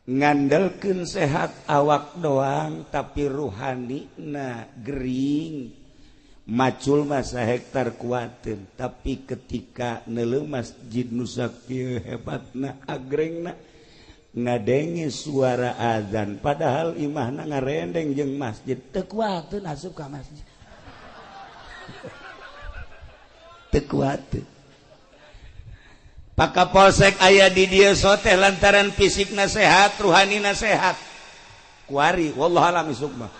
Ngandelkeun sehat awak doang tapi ruhani na gering. Macul masa hektar kuateun tapi ketika neuleuh masjid nu sakieu hebatna agrengna ngadenge suara azan padahal imahna ngarendeng jeung masjid teu kuateun asup ka masjid. Teu kuateun. Pak Kapolsek aya di dieu soteh lantaran fisikna sehat, ruhanina sehat. Kuari wallahu alam isuk mah.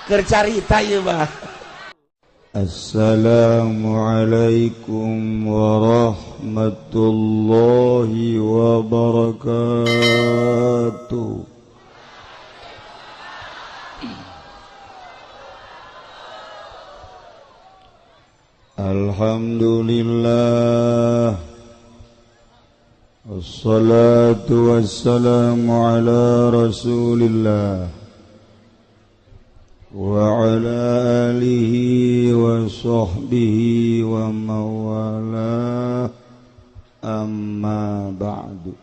Keur carita ieu mah. Assalamualaikum warahmatullahi wabarakatuh. Alhamdulillah. Wassalatu wassalamu ala rasulillah wa ala alihi wa sahbihi wa mawalah, amma ba'du.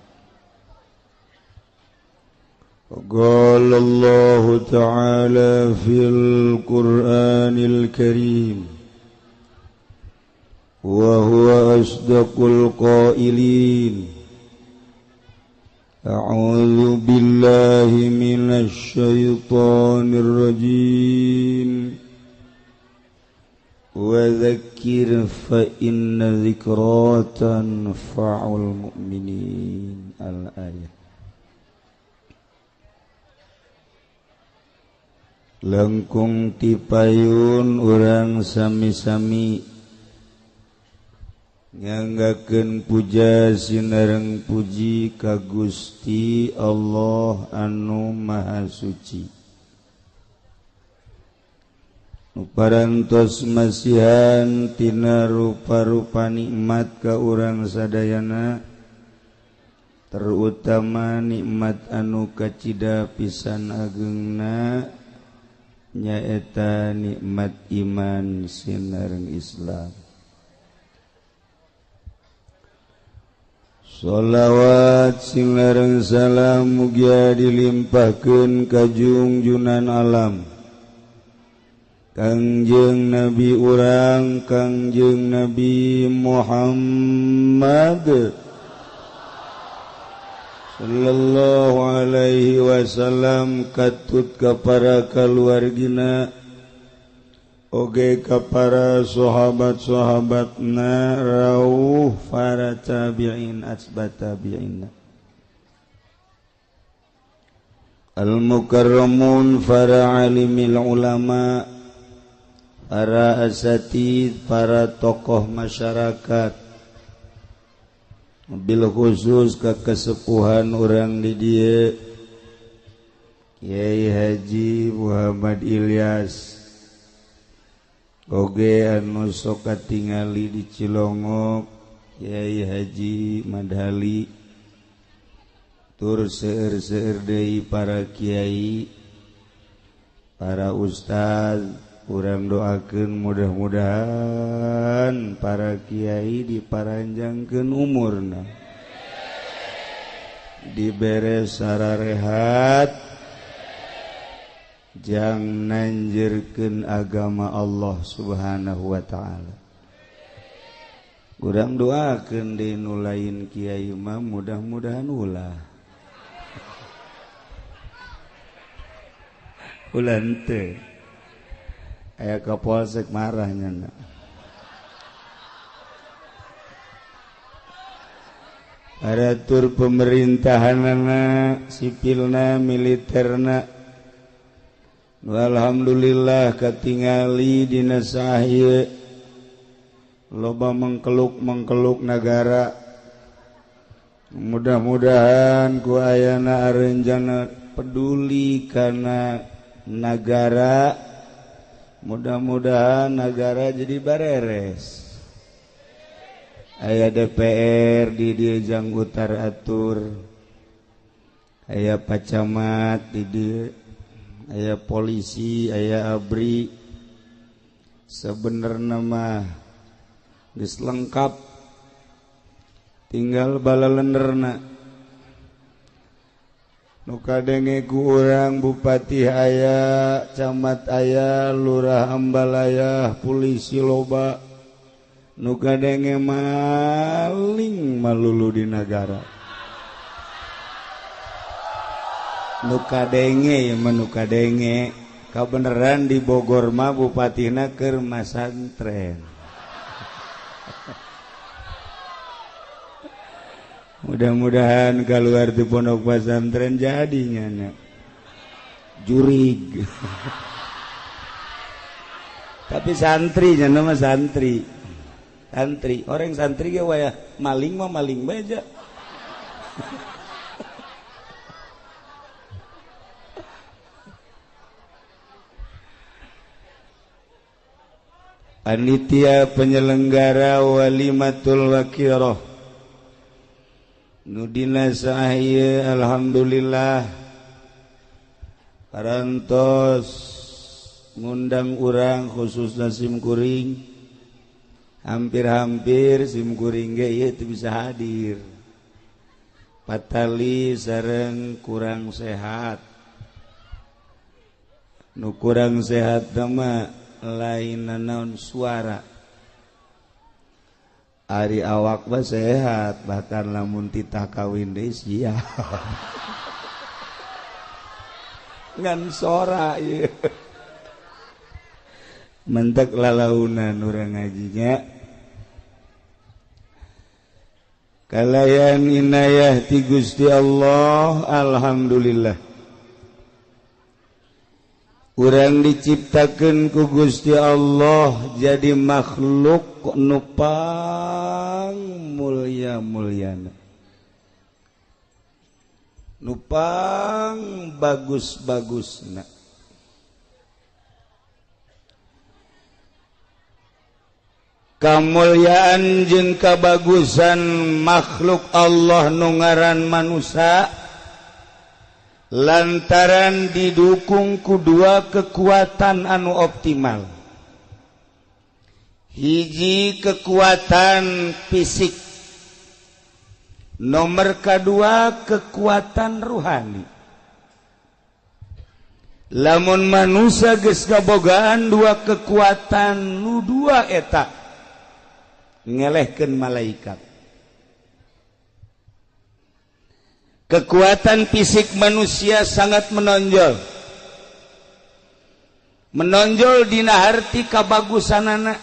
Qala Allahu ta'ala fil Qur'anil Karim wa huwa asdaqul qailin. A'udzu billahi minasy syaithanir rajim. Wa dzakkir fa inna dzikra tanfa'ul mu'minin. Al-ayah. Langkung tipayun urang sami-sami nyanggakeun puja sinareng puji ka Gusti Allah anu Maha Suci. Nu parantos masihan tina rupa-rupa nikmat ka urang sadayana, terutama nikmat anu kacida pisan agengna nyaeta nikmat iman sinareng Islam. Sholawat sinareng salam mugia dilimpahkeun ka jungjunan alam Kangjeng Nabi urang Kangjeng Nabi Muhammad sallallahu alaihi wasallam, katut ka para kaluargina oge ka para sahabat-sahabatna rauh para tabi'in asbat tabi'in al-mukarramun para alimil ulama, para asatid, para tokoh masyarakat, bil khusus ke kesepuhan orang di dieu Kiai Haji Muhammad Ilyas oge anu sok katingali di Cilongok Kiai Haji Madhali, tur seueur-seueur deui para kiai, para ustaz. Urang doakeun mudah-mudahan para kiai diparanjangkeun umurna, dibere sararehat, jang nanjirkeun agama Allah Subhanahu wa ta'ala. Urang doakeun deui nu lain kiai mah mudah-mudahan ulah. Ulah henteu. Aya kapolsek marah nya. Aratur pemerintahanana, sipilna, militerna. Alhamdulillah katingali dina sahie loba mengkeluk-mengkeluk nagara. Mudah-mudahan ku ayana arenjana peduli kana nagara. Mudah-mudahan nagara jadi bareres. Aya DPR di dieu jang utar atur, aya pacamat di dieu, aya polisi, aya ABRI. Sebenarnya mah geus lengkap, tinggal balalenerna. Nu kadenge ku urang bupati aya, camat aya, lurah ambalaya, polisi loba. Nu kadenge maling malulu di nagara. Nu kadenge ya mah nu kadenge. Kabeneran di Bogor mah bupatina keur masantren. Mudah-mudahan keluar di pondok pesantren jadinya nak jurig. Tapi santri nya nama santri. Santri, orang santri ge wayah maling mah maling bae aja. Panitia penyelenggara Walimatul Waqiroh nudina sahaya alhamdulillah parantos ngundang urang khususna simkuring, hampir-hampir simkuring ge ieu teu bisa hadir patali sareng kurang sehat. Nu kurang sehat mah lain naon suara. Ari awak mah sehat, bahkan lamun titah kawin deui sia. Ngan sora ieu. Mentek lalaunan urang ngajinya. Kalayan inayah ti Gusti Allah, alhamdulillah. Urang diciptakeun ku Gusti Allah jadi makhluk nu pang mulya-mulyana, nu pang bagus-bagusna. Kamulyaan jeung kabagusan makhluk Allah nu ngaran manusia lantaran didukung ku dua kekuatan anu optimal. Hiji kekuatan fisik, nomor kedua kekuatan ruhani. Lamun manusia geus kabogaan dua kekuatan nu dua eta ngelehkeun malaikat. Kekuatan fisik manusia sangat menonjol. Menonjol dina harti kabagusanana.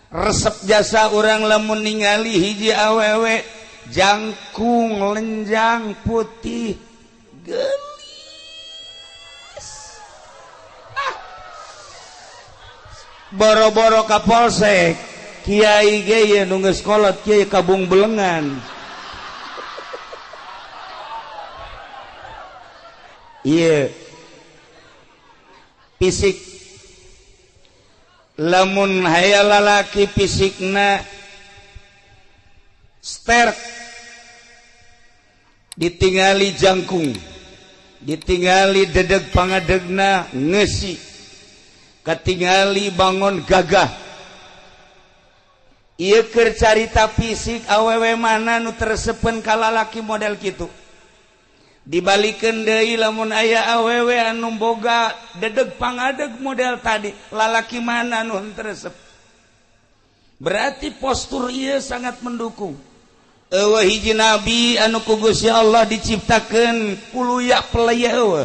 Resep jasa urang lamun ningali hiji awewe jangkung lenjang putih geulis. Ah. Boro-boro ka polsek, kiai ge ye nu geus kolot kiai kabung belengan. Iya, fisik. Lamun haya lalaki fisikna sterk, ditingali jangkung, ditingali dedeg pangadegna ngesi, katingali bangon gagah. Ieu keur carita fisik awewe mana nu tersepen ka lalaki model kitu. Dibalikeun deui lamun aya awewe anu boga dedeg pangadeg model tadi, lalaki mana nu henteu resep. Berarti postur ieu sangat mendukung. Eueuh hiji nabi anu ku Gusti Allah diciptakeun kuluya pelaya eueuh.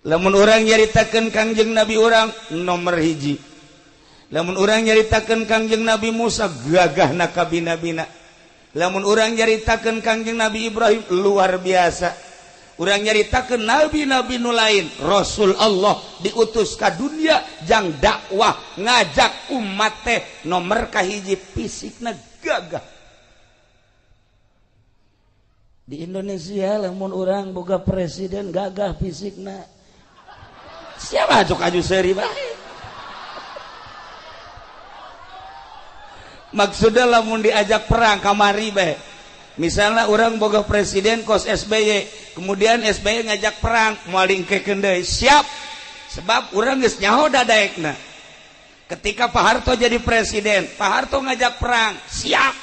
Lamun urang nyaritakeun Kangjeng Nabi urang nomor hiji. Lamun urang nyaritakeun Kangjeng Nabi Musa gagahna kabina-bina. Lamun urang nyaritakeun Kangjeng Nabi Ibrahim luar biasa. Urang nyaritakeun nabi-nabi nu lain, Rasul Allah diutus ka dunia jang dakwah ngajak umat teh nomor kahiji fisikna gagah. Di Indonesia lamun urang boga presiden gagah fisikna. Siapa cok aju seuri bae. Maksudnya lamun diajak perang kamari bae. Misalnya orang boga presiden kos SBY, kemudian SBY ngajak perang, moal diengkekeun deui, siap. Sebab urang geus nyaho dadaekna. Ketika Pak Harto jadi presiden, Pak Harto ngajak perang, siap.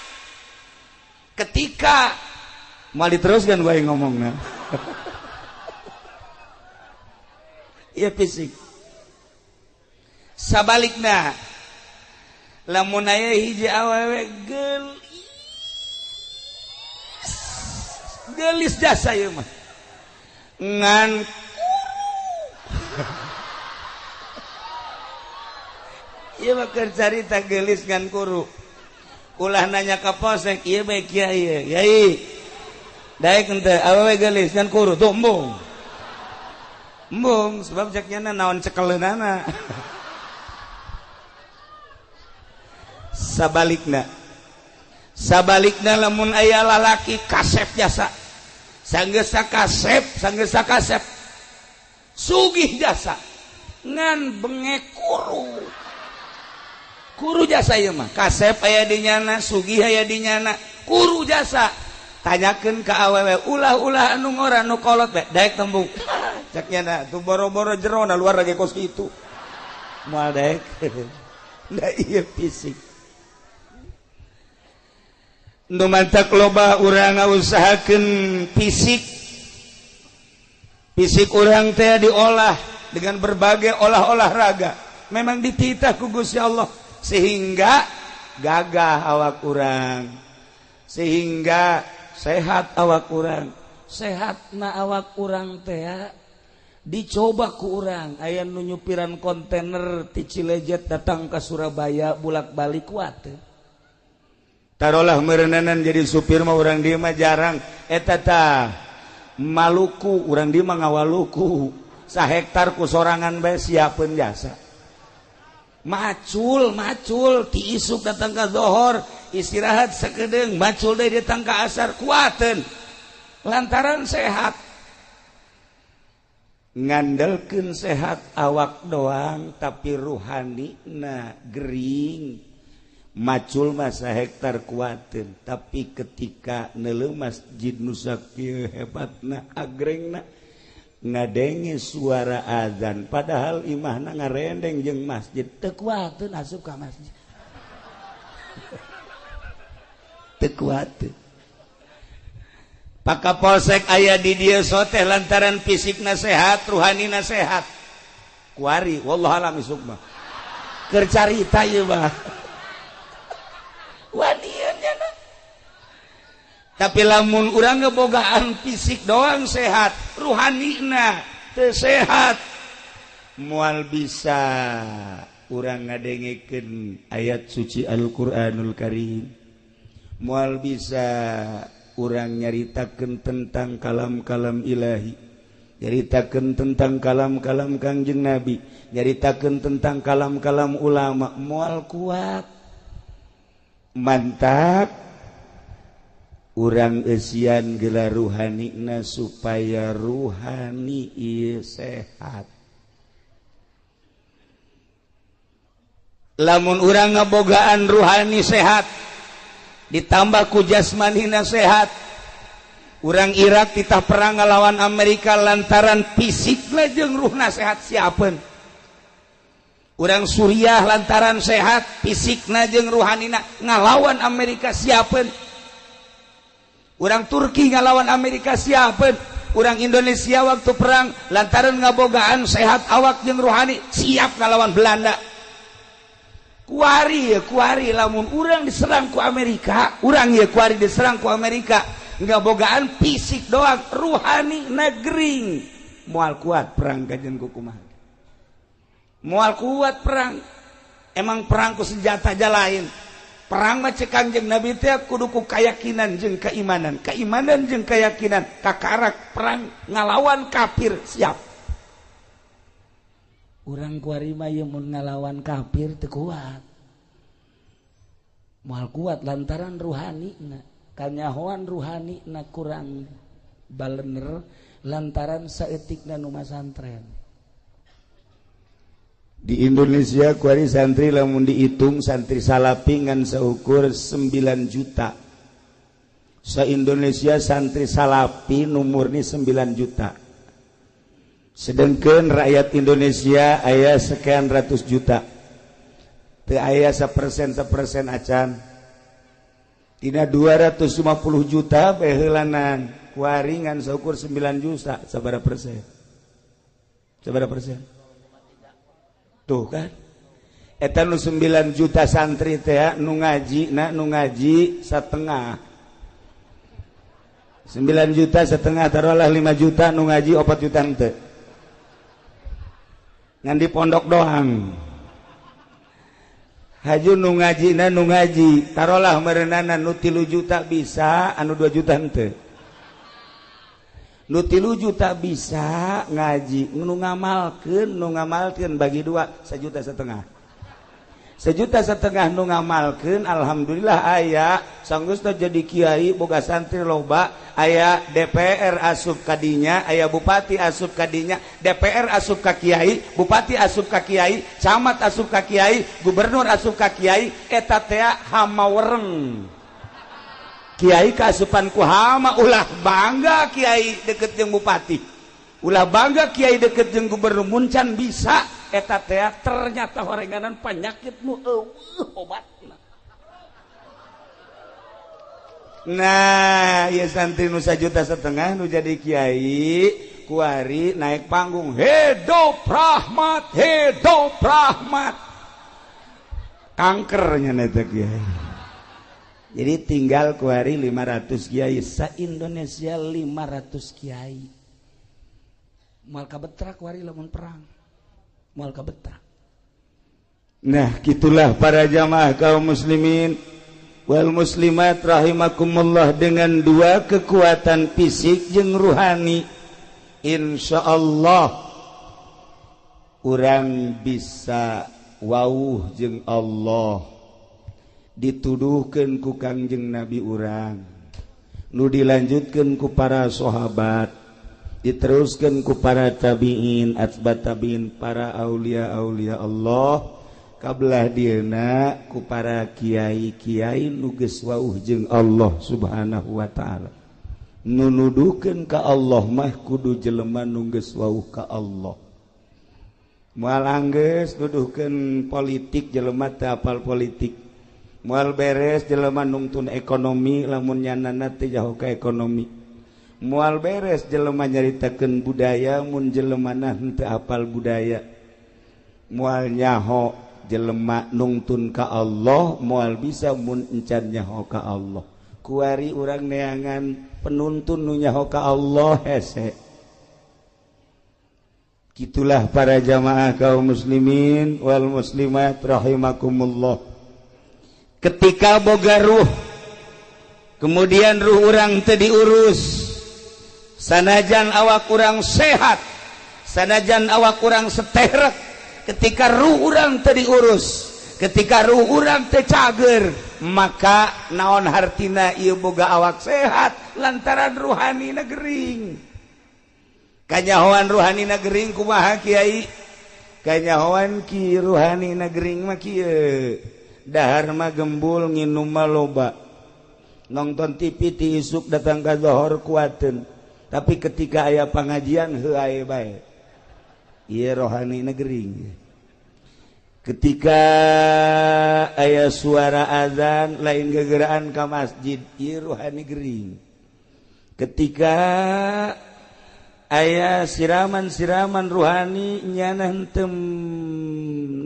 Ketika Moal diteruskan bae ngomongna. Ieu fisik. Sabalikna lamun aya hiji awewe geulis geulis jasa ieu mah ngan kuru. Ieu mah keur carita geulis ngan kuru. Ulah nanya ka polsek ieu bae kiai yai. Daek henteu awewe geulis ngan kuru tuh embung. Embung sebab cek nyana naon cekeleunana. Sabalikna. Sabalikna lamun aya lalaki kasep jasa. Sanggeus kasep, sanggeus kasep. Sugih jasa ngan bengek kuru. Kuru jasa ieu mah kasep aya di nyana, sugih aya di nyana, kuru jasa. Tanyakeun ka awewe ulah-ulah anu ngora nu kolot bae daek tembung. Cek nyana tuh boro-boro jerona luar lagi kos kitu. Moal daek. Da ieu fisik. Nu mantak loba urang ngausahakeun fisik. Fisik urang teh diolah dengan berbagai olah-olah raga. Memang dititah ku Gusti Allah sehingga gagah awak urang, sehingga sehat awak urang. Sehatna awak urang teh dicoba ku urang. Aya nu nyupiran kontainer ti Cilejet datang ke Surabaya bolak-balik kuat teh. Tarolah meureunanan jadi supir mah urang dieu mah jarang eta tah Maluku urang dieu mah ngawaluku sahektar ku sorangan bae siapeun jasa. Macul macul ti isuk datang ka zohor istirahat sakedeung macul deui datang ka asar kuateun lantaran sehat. Ngandelkeun sehat awak doang tapi ruhanina gering. Macul mah sahektar kuateun tapi ketika neuleuh masjid nu sakieu hebatna agrengna ngadenge suara azan padahal imahna ngarendeng jeung masjid teu kuateun asup ka masjid. Teu kuateun. Pak Kapolsek aya di dieu soteh lantaran fisikna sehat, ruhanina sehat. Kuari wallahu alam isuk mah. Keur carita ieu mah. Wanian nya. Tapi lamun urang ngebogaan fisik doang sehat, ruhanina teu sehat, moal bisa urang ngadengekeun ayat suci Al-Qur'anul Karim. Moal bisa urang nyaritakeun tentang kalam-kalam ilahi, nyaritakeun tentang kalam-kalam Kangjeng Nabi, nyaritakeun tentang kalam-kalam ulama, moal kuat. Mantap urang eusian gelar ruhanina supaya ruhani ieu sehat. Lamun urang ngabogaan ruhani sehat ditambah ku jasmanina sehat, urang Irak titah perang ngalawan Amerika lantaran fisikna jeung ruhna sehat siapeun. Urang Suriah lantaran sehat fisikna jeung ruhanina ngalawan Amerika siapeun. Urang Turki ngalawan Amerika siapeun. Urang Indonesia waktu perang lantaran ngabogaan sehat awak jeung ruhani siap ngalawan Belanda. Kuari ya kuari lamun urang diserang ku Amerika, urang ya kuari diserang ku Amerika ngabogaan fisik doang ruhani negering moal kuat perang kajen kumaha. Moal kuat perang. Emang perang ku senjata aja lain. Perang mah cek Kangjeng Nabi teh kudu ku keyakinan jeung keimanan. Keimanan jeung keyakinan kakarak perang ngalawan kafir siap. Urang kuari mah ieu mun ngalawan kafir teu kuat. Moal kuat lantaran ruhanina, kanyahoan ruhanina kurang balener lantaran saeutikna nu masantren. Di Indonesia kuari santri lamun dihitung santri salapi ngan seukur 9 juta. Se-Indonesia santri salapi nu murni 9 juta. Sedangkan rakyat Indonesia aya sekian ratus juta. Teu aya 1% acan. Tina 250 juta baheulanan kuari ngan saukur 9 juta, sabaraha persen? Sabaraha persen? Tuh kan? Eta nu 9 juta santri teh nu ngaji na nu ngaji setengah. 9 juta setengah, taruhlah 5 juta nu ngaji, 4 juta henteu. Ngan di pondok doang. Haju nu ngaji na nu ngaji, taruhlah merenana nu 3 juta bisa, anu 2 juta henteu. Nu 3 juta bisa ngaji, nu ngamalkeun bagi dua 1,5 juta. 1,5 juta nu ngamalkeun, alhamdulillah aya sanggeus jadi kiai, boga santri loba, aya DPR asup kadinya, aya bupati asup kadinya. DPR asup ka kiai, bupati asup ka kiai, camat asup ka kiai, gubernur asup ka kiai. Eta teh hama wereng. Kiai kaasupan ku hama. Ulah bangga kiai deket jeung bupati, ulah bangga kiai deket jeung gubernur mun can bisa. Eta teh ternyata horenganan penyakit nu euweuh obatna. Nah, ya santri nu 1,5 juta nu jadi kiai kuari naik panggung, "Hidup rahmat, hidup rahmat," kankernya neta kiai. Jadi tinggal kuari 500 kiai sa Indonesia, 500 kiai moal kabetra kuari lamun perang, moal kabetra. Nah, gitulah para jamaah kaum muslimin wal muslimat rahimakumullah. Dengan dua kekuatan, fisik jeung ruhani, insya Allah urang bisa wauh jeung Allah. Dituduhkan ku Kangjeng Nabi urang, nu dilanjutkan ku para sahabat, diteruskan ku para tabiin, atba tabiin, para aulia aulia Allah kabelah dieuna ku para kiai-kiai nu geus wauh jeung Allah Subhanahu wa taala. Nu nuduhkeun ka Allah mah kudu jelema nu geus wauh ka Allah. Moal anggeus nuduhkeun politik jelema teu apal politik. Moal beres jelema nungtun ekonomi lamun nyanana teu jauh ka ekonomi. Moal beres jelema nyaritakeun budaya mun jelemana henteu apal budaya. Moal nyaho jelema nungtun ka Allah, moal bisa mun encan nyaho ka Allah. Kuari urang neangan penuntun nu nyaho ka Allah hese. Gitulah para jamaah kaum muslimin wal muslimat rahimakumullah. Ketika boga ruh, kemudian ruh urang teu diurus, sanajan awak urang sehat, sanajan awak urang seterek, ketika ruh urang teu diurus, ketika ruh urang teu cager, maka naon hartina ieu boga awak sehat lantaran ruhani gering? Kanyahoan ruhani gering kumaha, Kiai? Kanyahoan ki ruhani gering mah kieu: dahar mah gembul, nginum mah loba, nonton TV ti isuk datang ka zohor kuateun, tapi ketika aya pengajian heuay bae. Ieu rohani gering. Ketika aya suara azan lain gegeraan ka masjid, ieu rohani gering. Ketika aya siraman-siraman ruhani, nyana henteu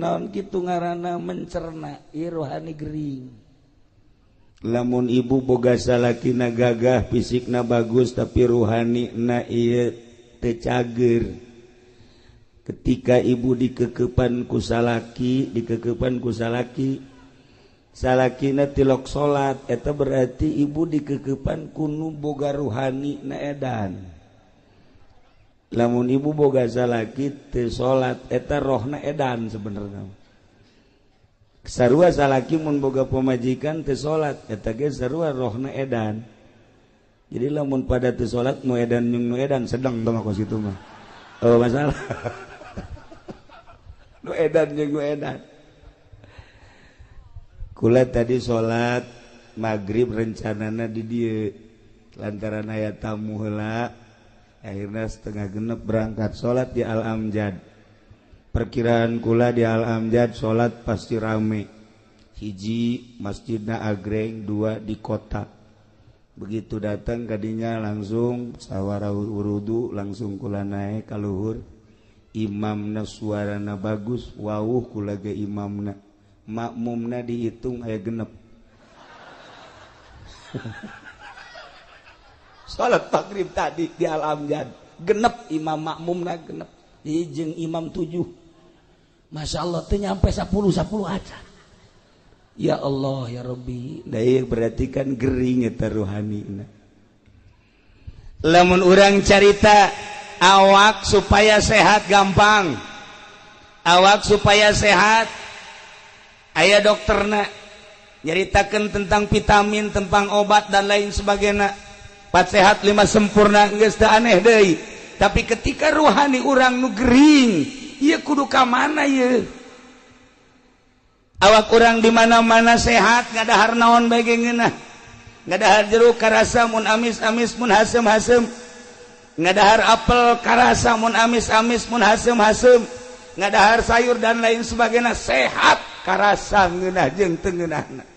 naon kitu ngaranna mencerna, ieu rohani gering. Lamun ibu boga salakina gagah, fisikna bagus, tapi ruhani na ieu teu cager, ketika ibu dikekepan ku salaki, dikekepan ku salaki, salakina tilok salat, eta berarti ibu dikekepan ku nu boga ruhani na edan. Lamun ibu boga salaki teu salat, eta rohna edan. Sebenarnya sarua salaki mun boga pamajikan teu salat, eta ge sarua rohna edan. Jadi lamun pada teu salat, nu edan jeung nu edan sedang tong kos kitu mah. Oh, masalah nu edan jeung nu edan. Kula tadi salat maghrib rencanana di dieu, lantaran aya tamu heula akhirnya 5.30 berangkat salat di Al Amjad. Perkiraan kula di Al Amjad salat pasti rame. Hiji masjidna agreng, dua di kota. Begitu datang kadinya langsung sawara wurudu langsung kula naek ka luhur. Imamna suarana bagus, wawuh kula ge imamna. Makmumna dihitung aya genep. Salat maghrib tadi di Al Amjad genep imam makmumna genep. Jeung imam 7. Masya Allah teu nyampe 10 aja. Ya Allah ya Rabbi. Dai berarti kan gering eta ruhanina. Lamun urang carita awak supaya sehat gampang. Awak supaya sehat aya dokterna nyaritakeun tentang vitamin, tentang obat dan lain sebagainya. 4 sehat 5 sempurna geus teu aneh deui. Tapi ketika ruhani urang nu gering, ieu kudu ka mana ieu? Awak urang di mana-mana sehat, ngadahar naon bae ge ngeunah. Ngadahar jeruk karasa mun amis-amis mun haseum-haseum. Ngadahar apel karasa mun amis-amis mun haseum-haseum. Ngadahar sayur dan lain sebagainya sehat karasa ngeunah jeung teu ngeunahna.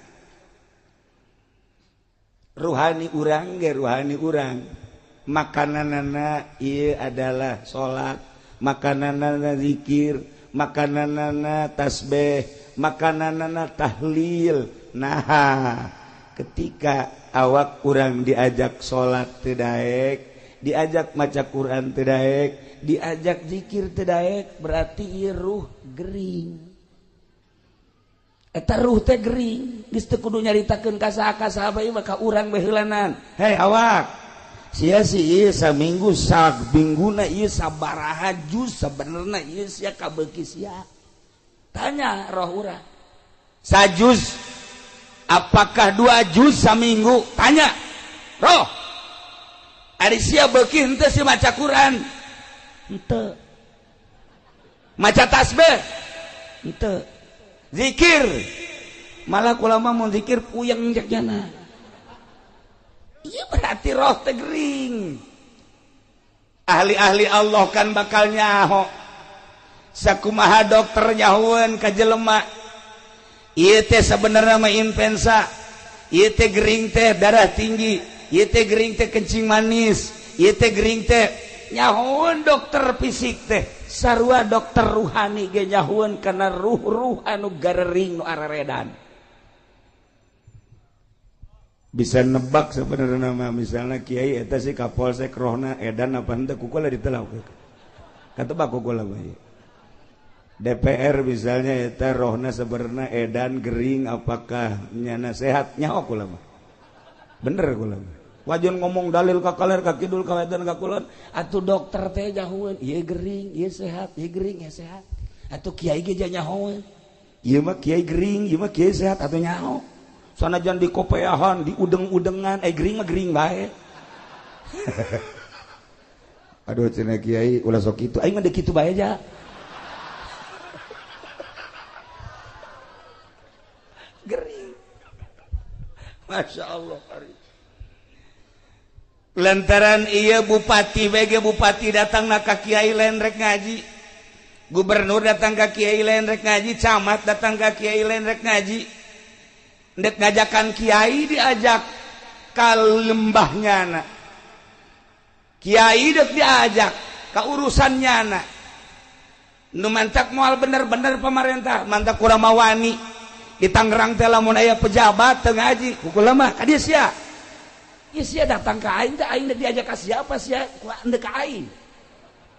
Ruhani urang ge ruhani urang. Makananana ieu adalah salat, makananana zikir, makananana tasbih, makananana tahlil. Nah, ketika awak urang diajak salat teu daek, diajak maca Quran teu daek, diajak zikir teu daek, berarti ieu ruh gering. Eta ruh teh gering, geus teu kudu nyaritakeun ka saha ka saha bae maka urang bae heulanan. Hei awak, sia sih ieu saminggu samingguna ieu sabaraha juz sabenerna ieu sia kabeuki sia. Tanya roh urang. Sajuz apakah 2 juz saminggu? Tanya roh. Ari sia beuki henteu si maca Quran? Henteu. Maca tasbih? Henteu. Zikir malah kula mah mun zikir puyeng cek jana. Ieu berarti roh teh gering. Ahli-ahli Allah kan bakal nyaho. Sakumaha dokter nyahoeun ka jelema. Ieu teh sabenerna mah influenza. Ieu teh gering teh darah tinggi, ieu teh gering teh kencing manis, ieu teh gering teh nyahoeun dokter fisik teh. Sarua dokter ruhani ge nyahoeun kana ruh-ruh anu garering nu araredan. Bisa nebak sebenarnya mah misalnya kiai eta si kapolsek rohna edan apa henteu kukula ditelak. Katebak kukula bae. DPR misalnya eta rohna sebenarnya edan gering apakah nyana sehat nyaho kula mah. Bener kula mah. Wajan ngomong dalil ka kaler ka kidul ka wetan ka kulon atuh dokter teh nyahoeun ieu gering ieu sehat ieu gering ieu sehat atuh kiai ge nyahoeun ieu mah kiai gering ieu mah kiai sehat atuh nyaho sanajan di kopeahan di udeng-udengan gering mah gering bae. Aduh cenah kiai ulah sok kitu aing mah deuk kitu bae aja. Gering. Masya Allah. Lantaran iya bupati BG bupati datang na ka kiai lain rek ngaji, gubernur datang ka kiai lain rek ngaji, camat datang ka kiai lain rek ngaji, ndek ngajakan kiai diajak ka lembahnya na, kiai dek diajak ka urusannya na, nu mantak moal bener-bener pemerintah, mantak kurang mawani di Tangerang teh lamun aya pejabat teu ngaji, kukula mah ka dieu sia. Sia datang ke aing teh aing diajak ka siapa sia ndek ka aing.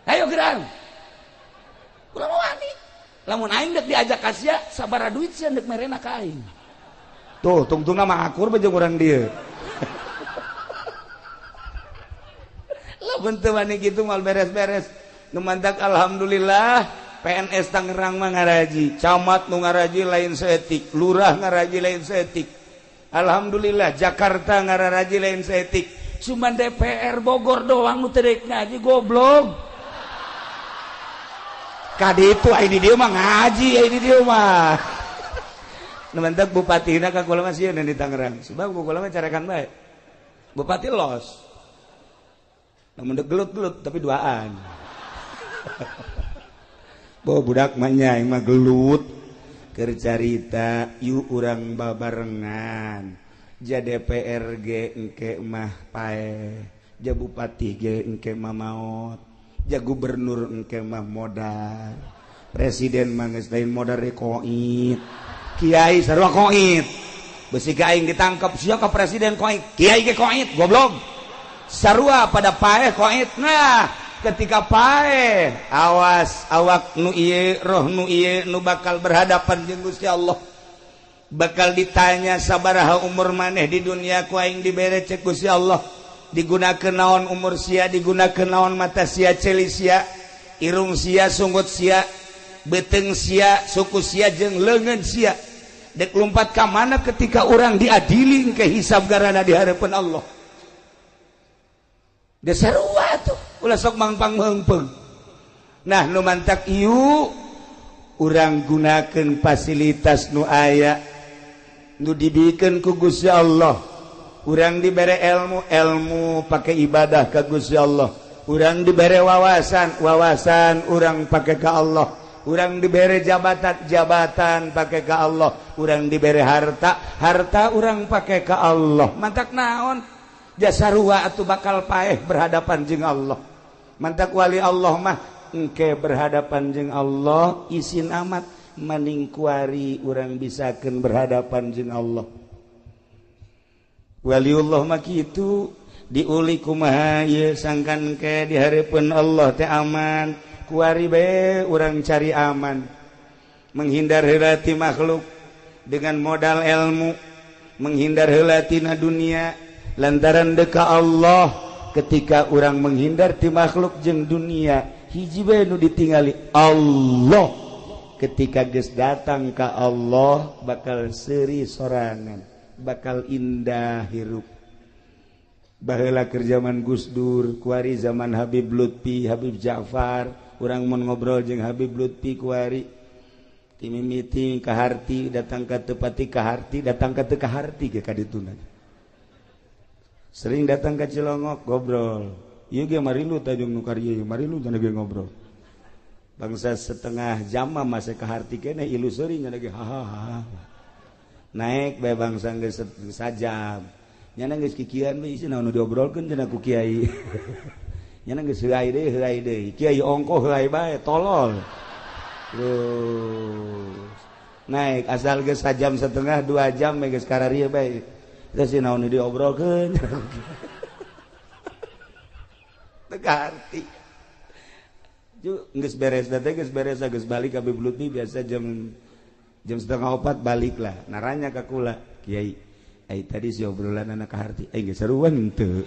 Ayo gerang. Urang wani. Lamun aing dek diajak ka sia sabaraha duit sia ndek merena ka aing. Tuh tungtungna mah akur bae jeung urang dieu. Lamun teu wani kitu moal beres-beres. Nu mantak alhamdulillah PNS Tangerang mah ngaraji, camat nu ngaraji lain saeutik, lurah ngaraji lain saeutik. Alhamdulillah Jakarta ngararaji lain saeutik. Cuman DPR Bogor doang nu teu rek ngaji goblok. Kadi itu ai di dieu mah ngaji ai di dieu mah. Nu mantak bupatina ka kula mah sieun di Tangerang. Sebab kula mah carekan bae. Bupati los. Namun dek gelut-gelut tapi duaan. Bo budak mah nya aing mah gelut. Keur carita yuk urang babarengan ja DPR ge engke mah paeh, ja bupati ge engke mah maot, ja gubernur engke mah modar, presiden mah geus lain modar koit, kiai sarua koit. Besi ka aing ditangkap sia ka presiden koit, kiai ge koit, goblok. Sarua pada paeh koit. Nah, ketika paeh awas awak nu ieu roh nu ieu nu bakal berhadapan jeung Gusti Allah. Bakal ditanya sabaraha umur maneh di dunia ku aing dibere cek Gusti Allah. Digunakeun naon umur sia, digunakeun naon mata sia, ceuli sia, irung sia, sunggut sia, beuteung sia, suku sia jeung leungeun sia. Dek lompat ka mana ketika orang diadili ke hisab garana di hadapan Allah. Dasarua tuh ulah sok mangpang meungpeung. Nah nu mantak ieu urang gunakeun fasilitas nu aya nu dibikeun ku Gusti Allah. Urang dibere ilmu, ilmu pake ibadah ka Gusti Allah. Urang dibere wawasan, wawasan urang pake ka Allah. Urang dibere jabatan, jabatan pake ka Allah. Urang dibere harta, harta urang pake ka Allah. Mantak naon? Jasarua atuh bakal paeh berhadapan jeung Allah. Mantak wali Allah mah engke berhadapan jeung Allah isin amat maning kuari urang bisakeun berhadapan jeung Allah. Waliullah mah kitu diuli kumaha ieu sangkan ke di hareupeun Allah teh aman. Kuari bae urang cari aman. Menghindar heula ti makhluk dengan modal ilmu, menghindar heula tina dunia lantaran deka Allah. Ketika urang menghindar ti makhluk jeung dunia, hiji bae nu ditingali Allah. Ketika geus datang ka Allah bakal seuri sorangan, bakal indah hirup. Baheula keur zaman Gus Dur, kuari zaman Habib Lutfi, Habib Ja'far, urang mun ngobrol jeung Habib Lutfi kuari ti mimiti ka harti datang ka tepati ka harti datang ka teu ka harti ge ka dituna. Sering datang ka Cilongok ngobrol. Ieu ge marilu tajung nu karieu, marilu cenah ge ngobrol. Bangsa setengah jam mah masih ka harti keneh ilu seuri nya ge ha ha ha. Naik bae bangsa geus sajam. Nyana geus kikian we isi naon nu diobrolkeun cenah ku kiai. Nyana geus heuai deui, kiai ongkoh heuai bae tolol. Terus naik asal geus sajam setengah 2 jam geus kararieu bae. Terus si naon nu diobrolkeun. Teu kaharti. Ju geus beres teh geus beres geus balik ka Habib Lutfi biasa jam 3:30 balik lah. Naranya ka kula, kiai, ai tadi si obrolan anak kaharti, ai geus seruan henteu.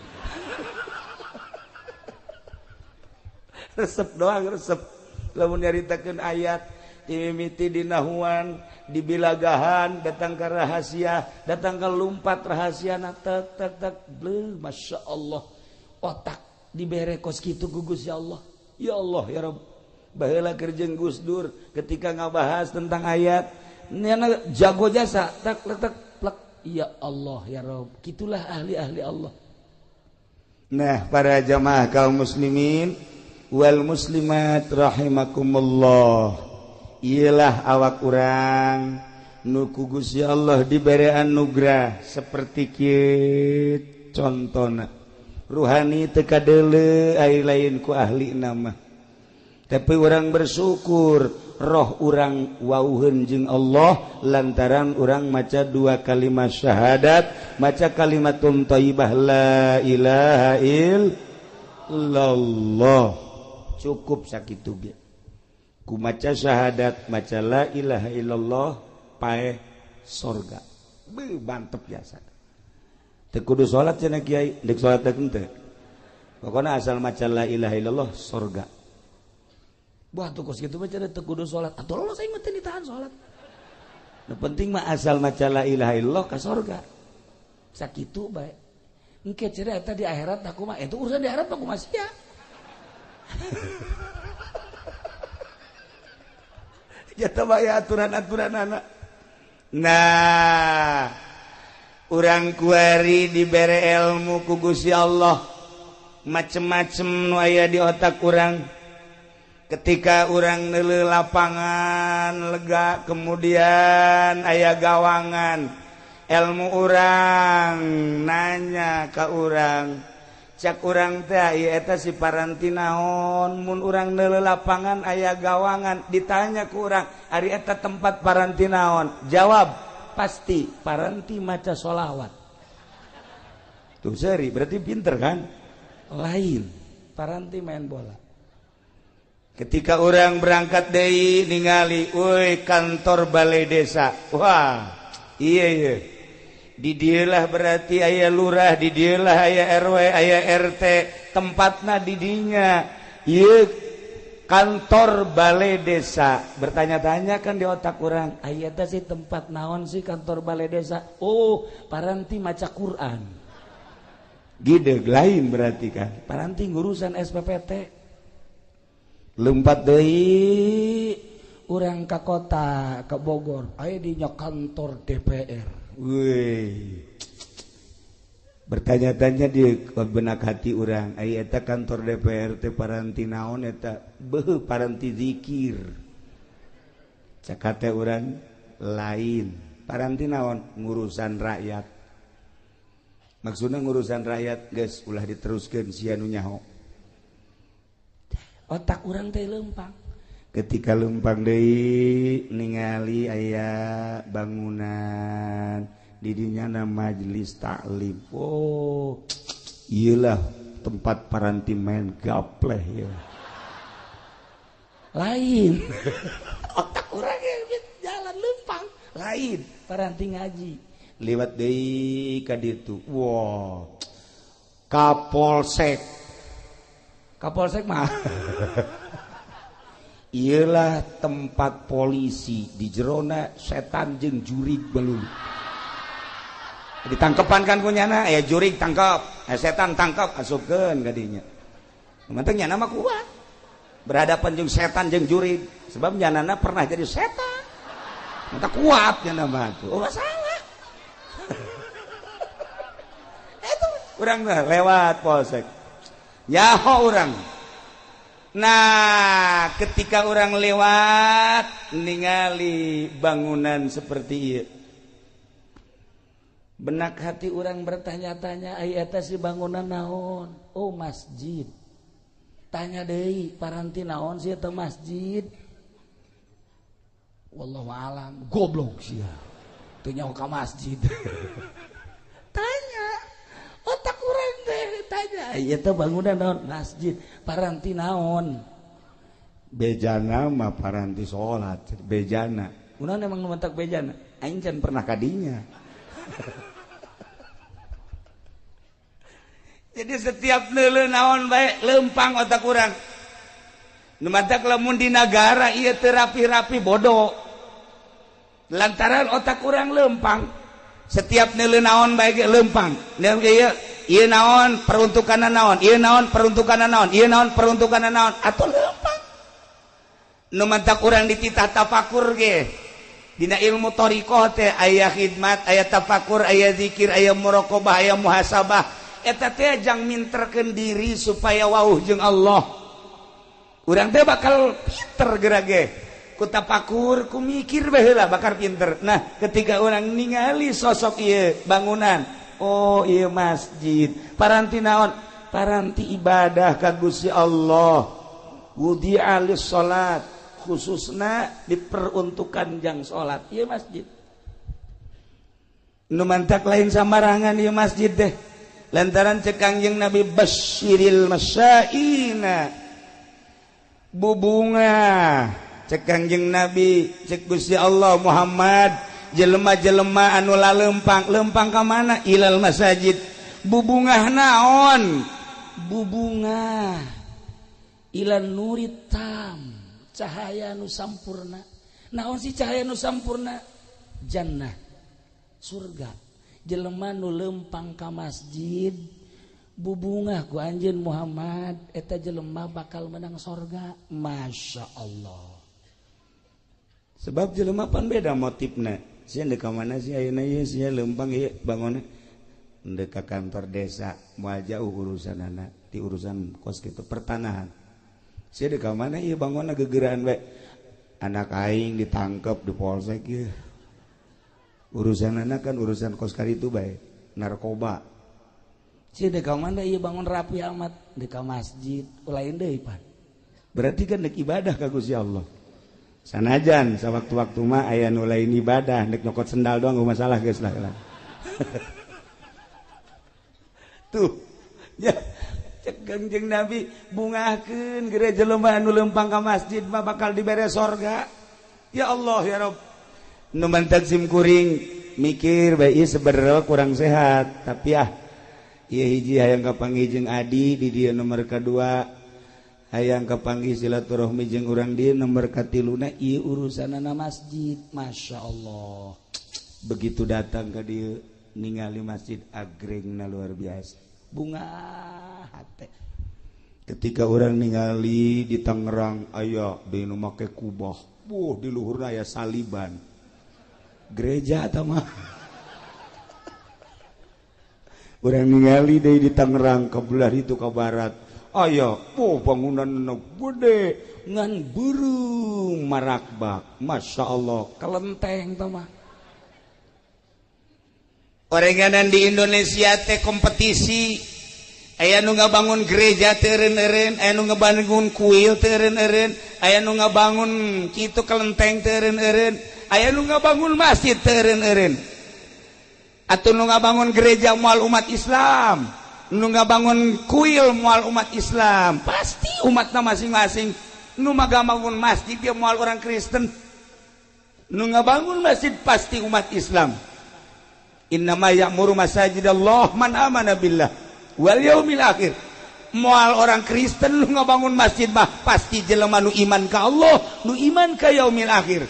Resep doang resep. Lamun nyaritakeun ayat timimiti dinahuan, dibilagahan, datang ke rahasia, datang ke lumpat rahasia na tek tek tek, bleh, masya Allah. Otak dibere kos kitu ku Gusti Allah. Ya Allah ya Rabb. Baheula keur jeung Gus Dur ketika ngabahas tentang ayat, nyana jago jasa tek tek plek. Ya Allah ya Rabb. Kitulah ahli-ahli Allah. Nah, para jamaah kaum muslimin wal muslimat rahimakumullah. Iyalah awak urang nu ku Gusti Allah dibere anugerah seperti kieu contona. Ruhani teu kadeuleu ai lain ku ahli nama. Tapi urang bersyukur roh urang wauheun jeung Allah lantaran urang maca 2 kalimat syahadat, maca kalimatun thayyibah la ilaha illallah. Cukup sakitu ge. Ku maca syahadat, maca la ilaha illallah, paeh sorga. Beuh mantep biasa. Teu kudu salat cenah kiai, deuk salat teh henteu. Pokona asal maca la ilaha illallah sorga. Wah tuh kos kitu mah cenah teu kudu salat. Atuh lolos aing mah teu ditahan salat. Nu penting mah asal maca la ilaha illallah ka sorga. Sakitu bae. Engke cenah eta di akhirat aku mah, itu urusan di akhirat mah kumaha sia. Jatuh bae aturan-aturan anak. Nah, urang kuari dibere ilmu ku Gusti Allah. Macem-macem nu aya di otak urang. Ketika urang neuleuh lapangan lega, kemudian aya gawangan, ilmu urang nanya ka urang, cak urang teh ieu eta si paranti naon? Mun urang neuleuh lapangan aya gawangan, ditanya ku urang, ari eta tempat paranti naon? Jawab, pasti paranti maca sholawat. Tuh seri, berarti pinter kan? Lain, paranti main bola. Ketika orang berangkat deui ningali, woi, kantor balai desa. Wah, iya iya. Di dieulah berarti aya lurah, di dieulah aya RW, aya RT, tempatna di dinya. Ieu kantor balai desa. Bertanya-tanya kan di otak orang, aya teh sih tempat naon sih kantor balai desa? Oh, paranti maca Quran. Gideg lain berarti kan. Paranti ngurusan SPPT. Lompat deui urang ka kota, ke Bogor, aya dinya kantor DPR. Wih, bertanya-tanya di benak hati urang, aya eta kantor DPR teh paranti naon eta? Beuh, paranti zikir. Cak hate urang, lain, paranti naon? Ngurusan rakyat. Maksudna ngurusan rakyat, geus ulah diteruskeun, sia nu nyaho. Otak urang teh lempang. Ketika lempang deui ningali aya bangunan di dinya na majelis taklim. Oh, iyalah tempat paranti main gapleh ya. Lain. Otak urang jalan lempang. Lain, paranti ngaji. Lewat deui ka ditu. Wah. Kapolsek. Kapolsek mah iyalah tempat polisi, di jerona setan jeung jurig belum ditangkepan kan kunyana, ya jurig tangkap, ya setan tangkap, asupkeun ka dinya. Penting nyana mah kuat berhadapan jeung setan jeung jurig, sebab nyanana pernah jadi setan, mata kuat nyana mah tuh. Oh, salah. Itu urang lewat polsek nyaho urang. Nah, ketika orang lewat ningali bangunan seperti ieu, benak hati orang bertanya-tanya, ai eta si bangunan naon? Oh, masjid. Tanya deui, paranti naon sih eta masjid? Wallahu alam, goblok sia. Teu nyaho ka masjid. Tanya, otak urang teh tanya, ieu teh bangunan naon? Masjid. Paranti naon? Bejana mah paranti salat, bejana. Kunaon emang nu mentak bejana? Aing can pernah kadinya. Jadi setiap neuleuh naon bae lempang otak urang. Nu matak lamun di nagara ieu teu rapi-rapi bodoh. Lantaran otak urang lempang. Setiap neuleuh naon bae ge lempang. Ieu ieu naon peruntukanna naon, ieu naon peruntukanna naon, ieu naon peruntukanna naon, atuh lempang. Nu matak urang dititah tafakur ge. Dina ilmu thariqah teh aya khidmat, aya tafakur, aya zikir, aya muraqabah, aya muhasabah. Eta teh jang minterkeun diri supaya wauh jeung Allah. Urang teh bakal pinter geura ge. Ku tafakur, ku mikir baheula bakal pinter. Nah, ketika orang ningali sosok ieu bangunan, oh ieu masjid, paranti naon? Paranti ibadah ka Gusti Allah. Wudi'a lis-salat, khususna diperuntukkan jang salat. Ieu masjid. Nu mantak lain sambarangan ieu masjid deh. Lantaran cek Kangjeng Nabi basyiril masyaina, bubunga cek Kangjeng Nabi, cek Gusti Allah Muhammad, jelema-jelema anu lalempang, lempang ka mana? Ilal masajid. Bubungah naon? Bubungah ilan nurit tam, cahaya nu sampurna. Naon sih cahaya nu sampurna? Jannah, surga. Jelema nu lempang ka masjid bubungah ku anjeun Muhammad, eta jelema bakal menang sorga. Masya Allah. Sebab jelema pan beda motifna. Sia deuk ka mana sih ayeuna ieu, sia lempang ieu bangunna deuk ka kantor desa, moal jauh urusanana ti urusan kos kitu pertanahan. Sia di ka mana ieu bangunna gegeraan bae. Anak aing ditangkep di polsek ieu. Urusan anak kan urusan kos karitu bae, narkoba. Sia di ka mana ieu bangun rapi amat, di ka masjid, lain deui pan. Berarti kan dek ibadah ka Gusti Allah. Sanajan sawaktu-waktu mah aya nu lain ibadah, dek nyokot sendal doang gak masalah geus lah. Tuh, ya cek Kangjeng Nabi bungahkeun gereja jelema anu leumpang ka masjid mah bakal dibere sorga. Ya Allah ya Rabb. Nu mantak sim kuring mikir bae ieu sebenarnya kurang sehat, tapi ah ieu hiji hayang kapanggih jeung adi di dieu nomor kadua, hayang kapanggih silaturahmi jeung urang dieu nomor katiluna ieu urusanana masjid. Masya Allah. Begitu datang ka dieu ningali masjid agrengna luar biasa. Bunga hate. Ketika orang ningali di Tangerang aya di nu make kubah, buh di luhurna aya saliban. Gereja eta mah. Urang ningali deui di Tangerang ke belah itu ke barat. Aya, oh bangunan gede ngan beureum marakbak. Masya Allah, kelenteng tah mah. Orenganan di Indonesia teh kompetisi. Aya nu ngabangun gereja teu eureun-eureun, aya nu ngabangun kuil teu eureun-eureun, aya nu ngabangun kitu kelenteng teu eureun-eureun, aya nu ngabangun masjid teu eureun-eureun. Atuh nu ngabangun gereja moal umat Islam, nu ngabangun kuil moal umat Islam, pasti umatna masing-masing. Nu ngabangun masjid dia moal orang Kristen, nu ngabangun masjid pasti umat Islam. Innama ya'muru masajidallah man amana billah wal yaumil akhir. Moal orang Kristen nu ngabangun masjid mah pasti jelema nu iman ka Allah, nu iman ka yaumil akhir.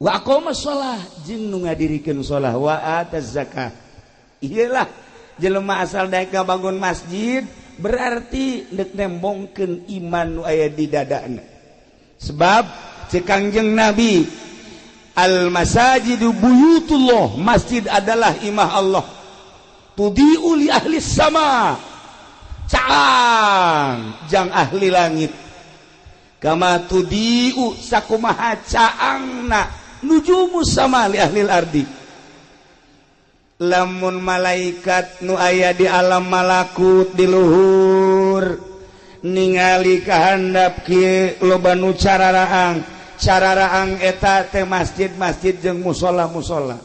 Wa aqama shalah jeung nu ngadirikeun shalah, wa ataz zakah. Iyalah jelema asal daek ngabangun masjid berarti deuk nembongkeun iman nu aya di dadana. Sebab ceuk Kangjeng Nabi, al masajidu buyutullah, masjid adalah imah Allah. Tudiu li ahli sama, caang jang ahli langit. Kama tudiu sakumaha caangna nujumu sama li ahli ardi. Lamun malaikat nu aya di alam malakut di luhur ningali kahandap kieu loba nu cararaang, cararaang eta teh masjid-masjid jeung musholla-musholla.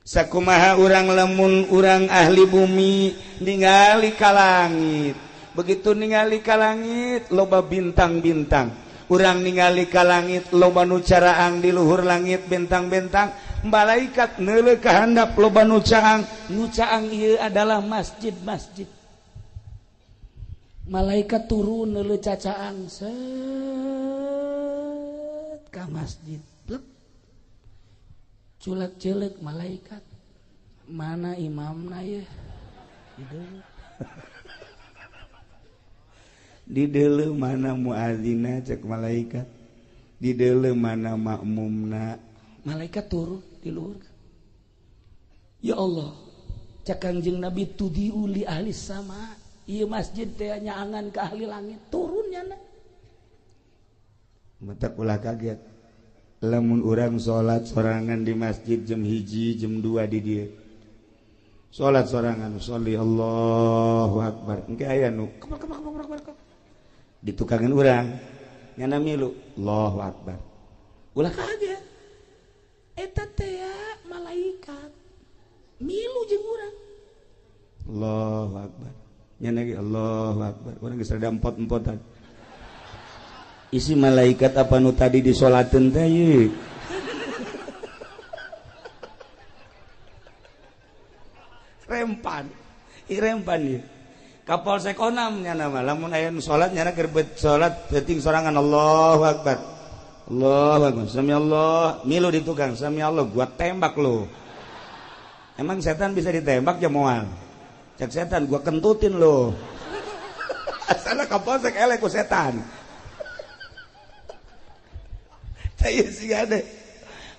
Sakumaha urang lamun urang ahli bumi ningali ka langit, begitu ningali ka langit loba bintang-bintang, urang ningali ka langit loba nu caraang di luhur langit bintang-bintang, malaikat neuleuh ka handap loba nu caang, nu caang ieu adalah masjid-masjid. Malaikat turun neuleuh cacaang set ka masjid, plek. Culak-celek malaikat, mana imamna ye? Di deuleu mana muazzinna cek malaikat, di deuleu mana makmumna. Malaikat turun di luhur. Ya Allah, cek Kangjeng Nabi tudiu li ahli sama, ieu masjid teh nyaangan ke ahli langit, turun nyana. Mata ulah kaget. Lamun urang salat sorangan di masjid jam 1, jam 2 di dieu. Salat sorangan, sholli Allahu akbar. Engke aya nu kebak kebak kebak kebak. Ditukangan urang nyana milu Allahu akbar. Ulah kaget. Eta teh malaikat milu jeung urang. Allahu akbar. Nyana ge Allahu akbar. Urang geus rada empot-empotan. Isi malaikat apa nu tadi disolateun teh ye? Rempan. I rempan ieu. Ka Polsek Onam nyana mah lamun aya nu salat nyana keur salat penting sorangan Allahu akbar. Allahu akbar. Sami Allah, milu di tukang, sami Allah gua tembak lu. Emang setan bisa ditembak ya moal? Cek setan gua kentutin lu. Asana ka Polsek eleh ku setan.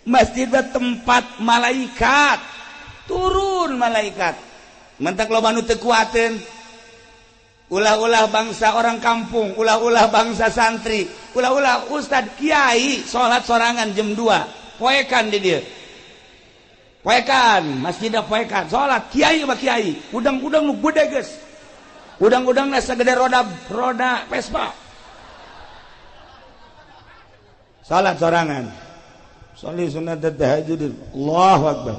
Masjid tempat malaikat turun, malaikat mentak loba nu teu kuateun. Ulah-ulah bangsa orang kampung, ulah-ulah bangsa santri, ulah-ulah ustad kiai salat sorangan jam 2 poekan di dia. Poekan, masjid poekan, salat kiai mah kiai, udang-udang nu gede geus. Udang-udangna sagede roda Vespa. Salat sorangan. Sholli sunat tahajud. Allahu akbar.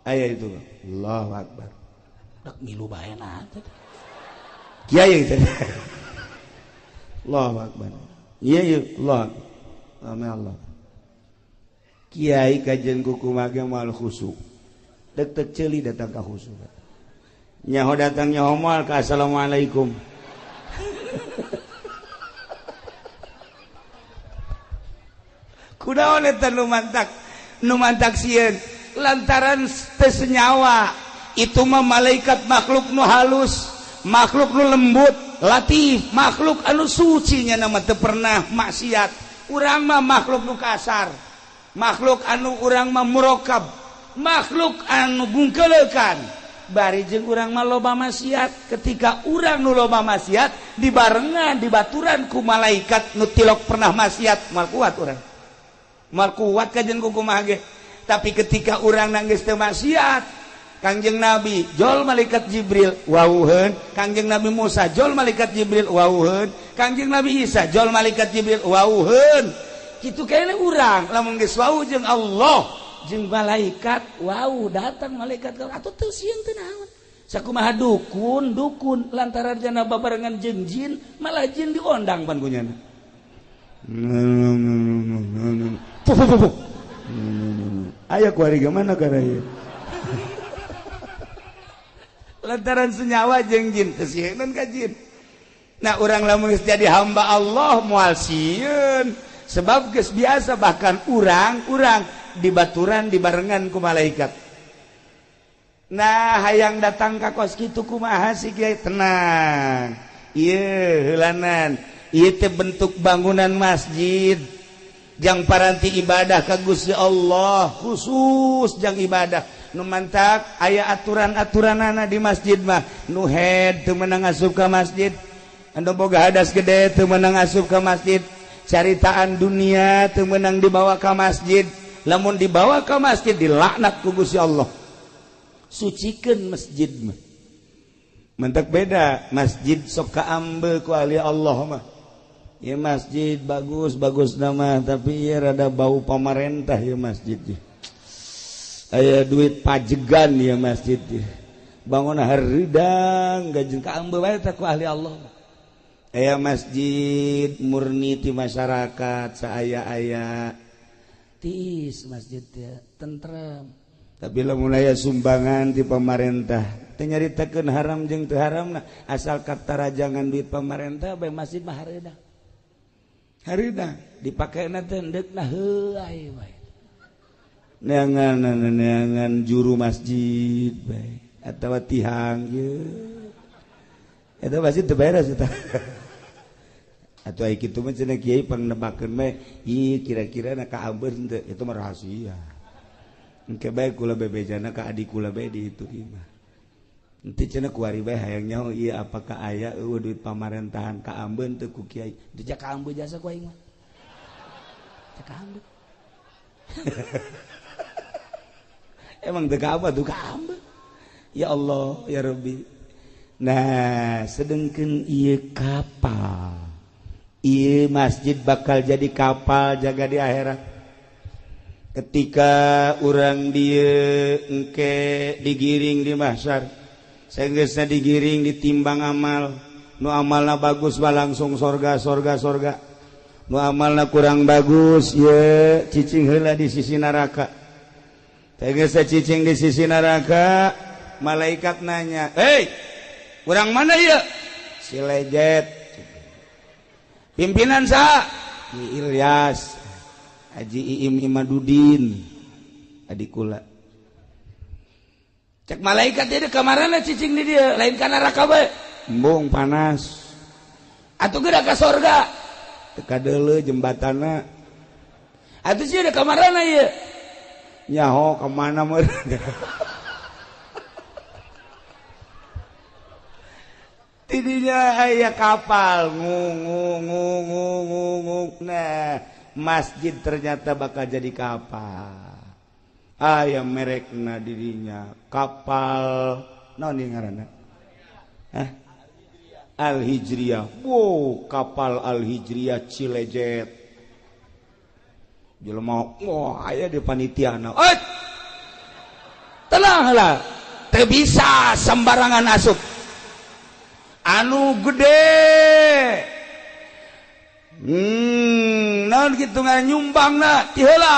Aya itu. Allahu akbar. Rek milu bae na teh. Kiai teh. Allahu akbar. Iya iya Allah. Amin Allah. Kiai kajian kuku mage moal khusuk. Dek-dek ceuli datang ka khusuk. Nyaho datang nyaho moal ka assalamualaikum. Kunaon eta nu mantak sieun lantaran teu senyawa itu mah malaikat makhluk nu halus, makhluk nu lembut, latif, makhluk anu suci nya nama teu pernah maksiat. Urang mah makhluk nu kasar, makhluk anu urang mah murokab, makhluk anu bungkeleukan. Bari jeung urang mah loba maksiat. Ketika urang nu loba maksiat dibarengan dibaturan ku malaikat nu tilok pernah maksiat, moal kuat urang. Moal kuat kajen ku kumaha ge. Tapi ketika urang nangis teu maksiat, Kangjeng Nabi jol malaikat Jibril wauheun, Kangjeng Nabi Musa jol malaikat Jibril wauheun, Kangjeng Nabi Isa jol malaikat Jibril wauheun. Kitu kene urang lamun geus wau jeung Allah jeung malaikat wau datang malaikat atuh teu sieun teu naon. Sakumaha dukun dukun lantaran jana babarengan jeung jin malah jin diondang pan kunyana. Aya kuari mana kana ieu? Lantaran senyawa jeung jin teu sieun ka jin. Nah urang lamun geus jadi hamba Allah moal sieun sebab geus biasa bahkan urang-urang dibaturan dibarengan ku malaikat. Nah hayang datang ka kos kitu kumaha sih kiai? Tenang. Ieu heulanan, ieu teh bentuk bangunan masjid jang paranti ibadah ka Gusti Allah, khusus jang ibadah. Nu mantak aya aturan-aturanana di masjid mah. Nu head teu meunang asup ka masjid, anu boga hadas gede teu meunang asup ka masjid, caritaan dunia teu meunang dibawa ka masjid. Lamun dibawa ka masjid dilaknat ku Gusti Allah. Sucikeun masjid mah. Mentak beda masjid sok kaambe ku ahli Allah mah. Ya masjid bagus bagus nama tapi ya rada bau pamarentah ya masjid. Aya duit pajegan ya masjid. Bangun haridang gajeng kaambe bae teh ku ahli Allah mah. Aya masjid murni ti masyarakat saaya-aya tiis masjid teh tentrem. Tapi lamun aya sumbangan ti pamarentah teu nyaritakeun haram jeung teu haramna asal katarajangan duit pamarentah bae masjid mah hareudang. Hareudang dipakena teh endeukna heuay bae. Neangan juru masjid bae atawa tihang ieu. Eta masjid teu beres eta. Atuh ai kitu mah cenah kiai pangnebakeun bae, ieu kira-kira na kaambeun teu, itu mah rahasia. Engke bae kula bebejana ka adik kula bae di itu imah. Ente cenah kuari bae hayang nyaho ieu apakah aya eueuh duit pamarentahan kaambeun teu ku kiai. Teu kaambeun jasa ku aing mah. Teu kaambeun. Emang teu kaambeun tuh kaambeun. Ya Allah, ya Rabbi. Nah, sedengkeun ieu kapal. Ieu masjid bakal jadi kapal jaga di akhirat. Ketika urang dieu engke digiring di mahsyar, saenggeusna digiring ditimbang amal, nu amalna bagus mah langsung sorga sorga sorga, nu amalna kurang bagus ye cicing heula di sisi neraka. Saenggeusna cicing di sisi neraka, malaikat nanya, "Hei, urang mana ieu?" Si lejet. Pimpinan saha? Ki Ilyas. Haji Iim Imadudin adik kula. Cek malaikat dia kamarana cicing di dia lain kana neraka bae. Embung panas. Atuh geura ka sorga. Teu kadeuleu jembatanna. Atuh sieun kamarana ieu. Nyaho ka mana meureun. Ti Tidinya aya kapal ngung ngung ngung ngung ngung. Nah, masjid ternyata bakal jadi kapal. Aya merekna dirinya kapal naon ieu ngaranna? Hah? Al Hijriyah. Wow, kapal Al Hijriyah Cilejet. Jelema wah aya di panitiana. Eh! Tenanglah, teu bisa sembarangan asup. Anu gede. Naon kitu ngaran nyumbangna ti heula.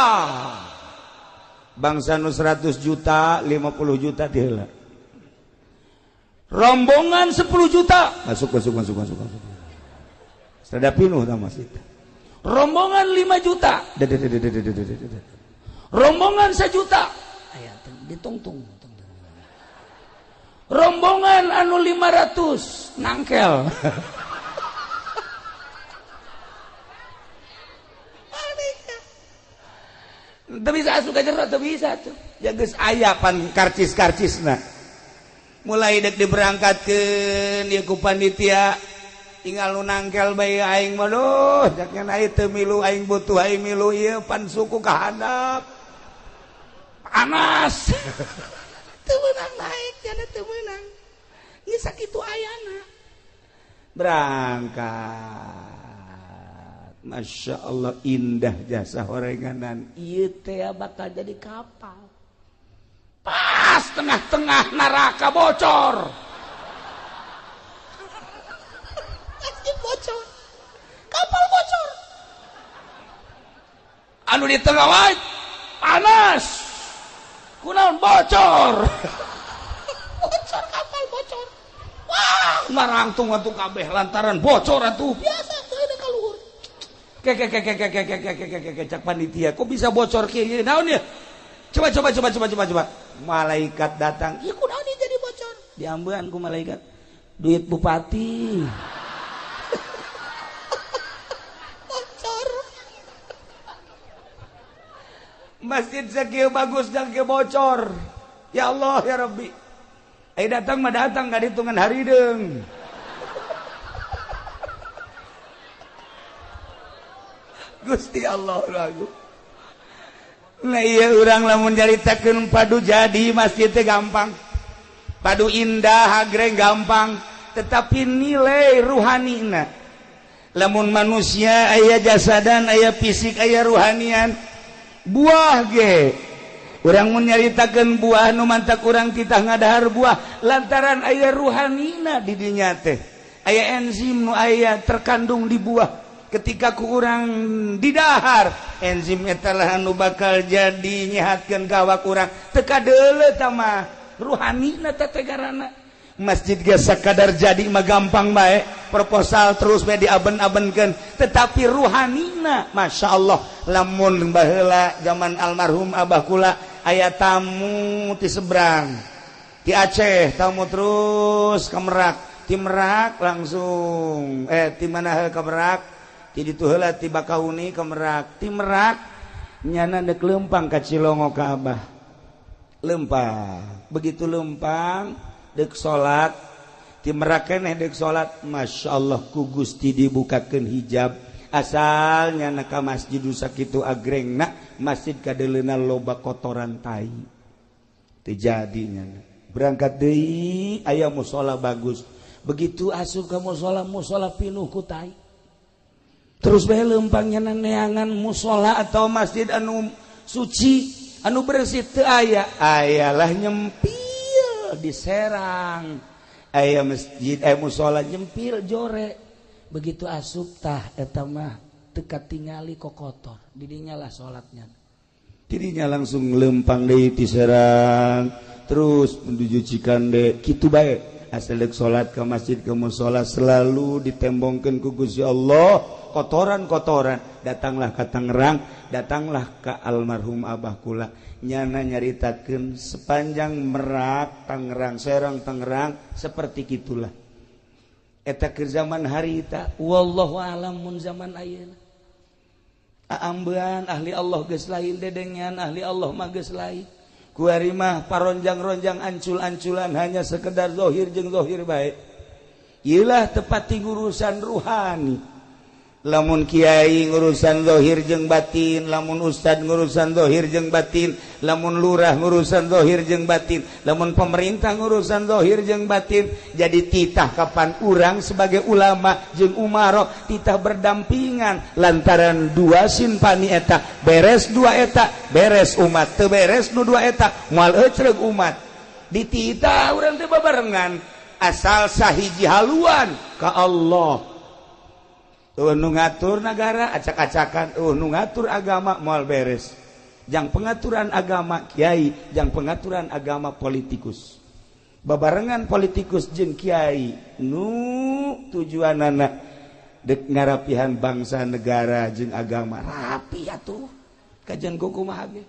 Bangsa nu 100 juta, 50 juta ti heula. Rombongan 10 juta masuk masuk masuk masuk masuk. Sada pinuh tah masjid. Rombongan 5 juta. Rombongan 1 juta. Aya ditungtung. Rombongan anu 500 nangkel. Teu bisa asup ka jero, teu bisa tuh. Ya geus aya pan karcis-karcisna. Mulai dek diberangkatkeun ieu ku panitia, tinggal nu nangkel bae aing mah duh, jaknya aing teu milu aing butuh aing milu ieu pan suku ka handap. Panas. Teu meunang naik, jana teu meunang. Geus sakitu ayana. Berangkat. Masya Allah indah jasa horenganan. Ieu teh bakal jadi kapal. Pas tengah-tengah neraka bocor. Masjid bocor. Kapal bocor. Anu di tengah wae panas. Kunaon bocor. Bocor kapal bocor. Wah, marangtung atuh kabeh lantaran bocor atuh. Biasa teu ka luhur. Ke ke ke ke ke ke ke ke ke ke cak panitia, kok bisa bocor kieu? Naon ya? Coba coba coba coba coba coba. Malaikat datang, ieu kunaon ieu jadi bocor? Diambean ku malaikat. Duit bupati. Bocor. Masjid sakieu bagus dan ke bocor. Ya Allah ya Rabbi. Ai datang mah datang ka ditungan harideung. Gusti Allah lagu. Nah iya urang lamun nyaritakeun padu jadi masjid teh gampang. Padu indah agreng gampang, tetapi nilai ruhanina. Lamun manusia aya jasadan, aya fisik, aya ruhanian. Buah ge. Urang mun nyaritakeun buah nu mantak urang titah ngadahar buah lantaran aya ruhanina di dinya teh. Aya enzim nu aya terkandung di buah. Ketika ku urang didahar enzim eta lah anu bakal jadi nyehatkeun ka awak urang teu kadeuleu tah mah ruhanina teh tegarana. Masjid ge sakadar jadi mah gampang bae, proposal terus bae diaben-abenkeun, tetapi ruhanina Masya Allah. Lamun baheula zaman almarhum abah kula aya tamu ti seberang ti Aceh, tamu terus ka Merak, ti Merak langsung ti mana ka Merak, ti ditu heula ti Bakauni ka Merak, ti Merak nyana deuk leumpang ka Cilongo ka abah. Leumpang, begitu leumpang deuk salat, ti Merak keneh deuk salat, Masya Allah ku Gusti dibukakeun hijab. Asal nyana ka masjid sakitu agrengna, masjid kadeuleuna loba kotoran tai. Teu jadi nyana. Berangkat deui aya musala bagus. Begitu asup ka musala, musala pinuh ku tai. Terus bae leumpang nyana neangan musala atau masjid anu suci, anu bersih teu aya. Ayalah nyempil di Serang. Aya masjid, aya musala nyempil jore. Begitu asup tah eta mah teu katingali kokotor. Didinya lah salatnya. Didinya langsung lempang deui ti Serang, terus menuju Cikande, kitu bae. Asal deuk salat ka masjid ka musala selalu ditembongkeun ku Gusti Allah kotoran-kotoran. Datanglah ka Tangerang, datanglah ka almarhum abah kula. Nyana nyaritakeun sepanjang Merak, Tangerang, Serang, Tangerang seperti kitulah. Eta keur zaman harita, wallahu alam mun zaman ayeuna. Aambean ahli Allah geus lain, dedengean ahli Allah mah geus lain. Kuari mah paronjang-ronjang ancul-anculan hanya sekedar zahir jeung zahir bae. Iyalah tepat ngurusan ruhani. Lamun kiai ngurusan zahir jeung batin, lamun ustad ngurusan zahir jeung batin, lamun lurah ngurusan zahir jeung batin, lamun pemerintah ngurusan zahir jeung batin. Jadi titah kapan urang sebagai ulama jeung umaro titah berdampingan lantaran dua sinpani eta beres, dua eta beres umat, teu beres nu dua eta moal ecreg umat. Dititah urang teh babarengan asal sahiji haluan ka Allah. Nu ngatur negara acak-acakan, nu ngatur agama moal beres. Jang pengaturan agama kiai, jang pengaturan agama politikus. Babarengan politikus jeung kiai nu tujuanana dek ngarapihan bangsa negara jeung agama rapi atuh. Kajian kumaha ge.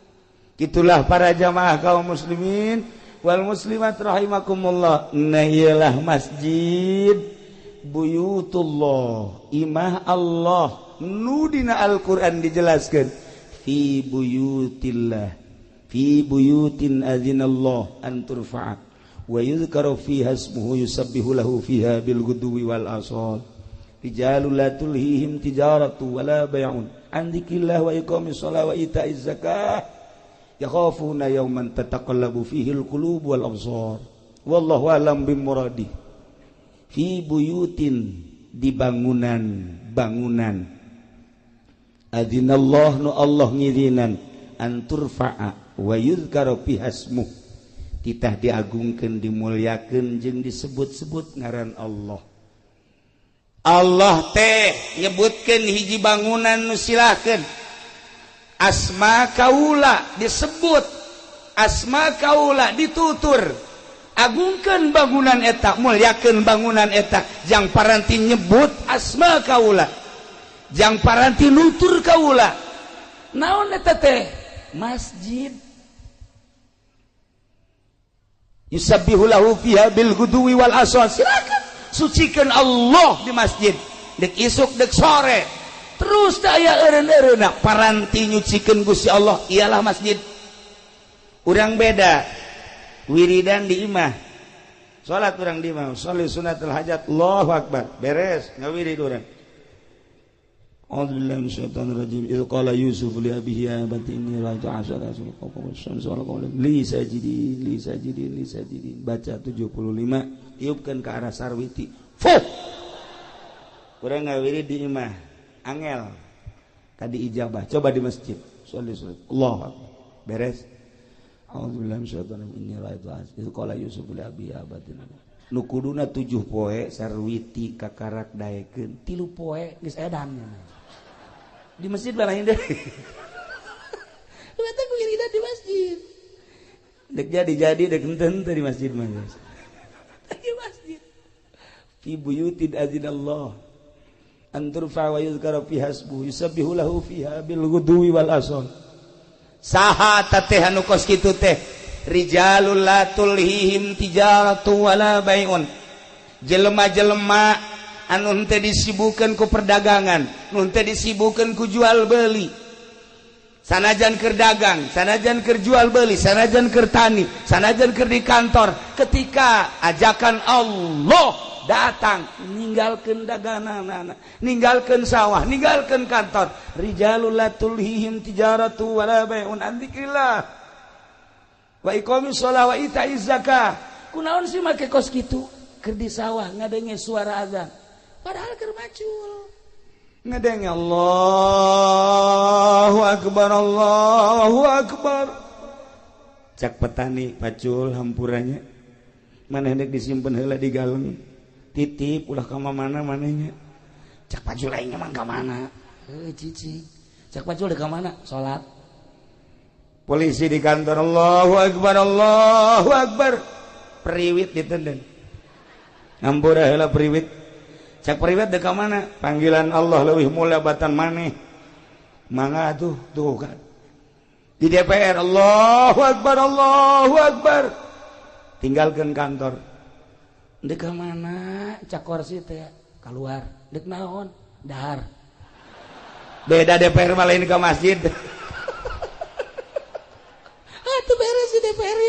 Itulah para jamaah kaum muslimin wal muslimat rahimakumullah. Nah iyalah masjid buyutullah, imah Allah nu dina Al-Qur'an dijelaskan fi buyutillah, fi buyutin azinallah an turfa'a wa yuzkaru fiha ismuhu yusabbihu lahu fiha bil ghudwi wal asal rijalul la tulhihim tijaratu wala bay'un an dzikrillah wa iqamis shalah wa ita'iz zakah yakhafuna yawman tataqallabu fihi al qulub wal absar wallahu a'lam bimuradi. Fi buyutin, di bangunan-bangunan, adzinallah nu Allah ngizinan an turfa'a wa yuzkaru fiha ismuh, titah diagungkeun dimuliakeun jeung disebut-sebut ngaran Allah. Allah teh nyebutkeun hiji bangunan nu silahkeun asma kaula disebut, asma kaula ditutur. Agungkeun bangunan eta, muliakeun bangunan eta, jang paranti nyebut asma kaula, jang paranti nutur kaula. Naon eta teh? Masjid. Yusabbihu lahu fiha bil ghudwi wal asal. Silakan sucikan Allah di masjid, dek isuk dek sore. Terus teh aya eureun-eureunna paranti nyucikeun Gusti Allah, ialah masjid. Urang beda. Wiridan di imah, salat urang di imah, sholli sunnatul hajat, Allahu akbar, beres ngawirid urang. A'udzubillahi minasyaitonir rajim. Idz qala Yusuf li abihi ya abati inni ra'aytu asyara kawkaban li sajidin li sajidin li sajidin. Baca 75, tiupkeun ke arah sarwiti. Fuh. Urang ngawirid di imah, angel kadi ijabah. Coba di masjid, sholli sunat, Allahu akbar, beres. A'udzubillahi minasyaitonir rajim. Inni ra'aytu idz qala Yusuf li abihi ya abati. Nu kuduna 7 poe sarwiti kakarak daekeun, 3 poe geus edan. Di masjid balain deui. Eta wiridan di masjid. Dek jadi-jadi dek henteu di masjid mah. Di masjid. Fi buyutin azinallah an turfa wa yuzkara fiha ismuhu yusabbihu lahu fiha bil ghudwi wal asal. Saha teh anu kos kitu teh rijalul la tulhihim tijaratu wala bai'un, jelema-jelema anu henteu disibukeun ku perdagangan, nu henteu disibukeun ku jual beli. Sanajan keur dagang, sanajan keur jual beli, sanajan keur tani, sanajan keur di kantor, ketika ajakan Allah datang, ninggalkeun daganganana, ninggalkeun sawah, ninggalkeun kantor. Rijalul la tulhihim tijaratu wala bai'un an dzikrillah wa iqamis shalah wa ita'iz zakah. Kunaon sih make kos kitu? Keur di sawah ngadenge suara azan, padahal keur macul. Ngadenge Allahu akbar, Allahu akbar. Cak petani pacul hampuranya, maneh dek disimpen heula di galeng, titip ulah ka mana manehnya. Cak pacul aing mah ka mana? Heuh cicing. Cak pacul dek ka mana? Salat. Polisi di kantor, Allahu akbar, Allahu akbar. Periwit ditenden. Ngampura heula periwit. Cak periwit dek ka mana? Panggilan Allah leuwih mulia batan maneh. Mangga tuh, tuh kan. Di DPR, Allahu akbar, Allahu akbar. Tinggalkeun kantor. Dek ka mana? Cak korsi teh keluar. Dek naon? Dahar. Beda DPR mah lain ke masjid. Itu beres di DPR.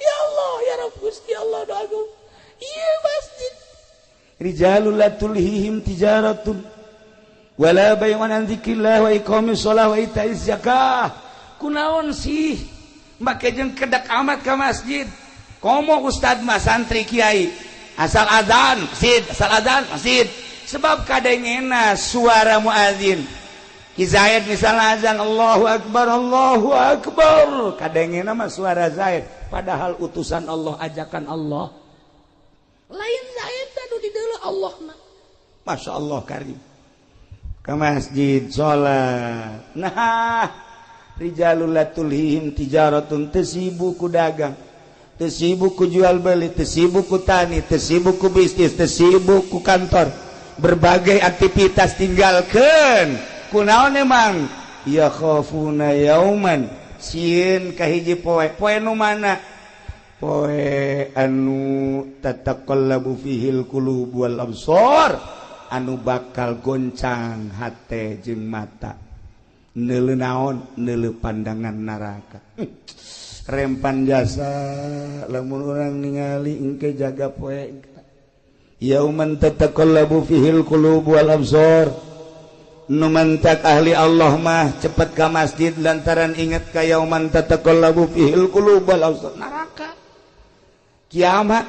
Ya Allah, ya Rabb Gusti Allah doa. Iya, Rijalul la tulhihim tijaratun wala bay'un an dzikrillah wa iqamis shalah wa ita'iz zakah. Kunaon sih make jeung kedak amat ka masjid? Komo ustad mah santri kiai asal azan masjid, asal azan masjid. Sebab kadengena suara muazin. Ki Zaid misalnya azan Allahu akbar Allahu akbar, kadengena mah suara Zaid, padahal utusan Allah, ajakan Allah. Lain Zaid anu di deuleu Allah mah. Masya Allah karim. Ke masjid salat. Nah, rijalul la tulhihim tijaratun, teu sibuk ku dagang, teu sibuk ku jual beli, teu sibuk ku tani, teu sibuk ku bisnis, teu sibuk ku kantor. Berbagai aktivitas tinggalkan. Kunaon emang? Ya khafuna yauman, sieun ka hiji poe. Poe nu mana? Poe anu tataqallabu fihil qulub wal absar, anu bakal goncang hate jeung mata. Neuleu naon? Neuleu pandangan neraka. Rempan jasa lamun urang ningali engke jaga poe. Yauman tataqallabu fihil qulub wal absar. Nu mantak ahli Allah mah cepet ka masjid lantaran inget ka yauman tataqallabu fihil qulub wal absar, neraka. Kiamat.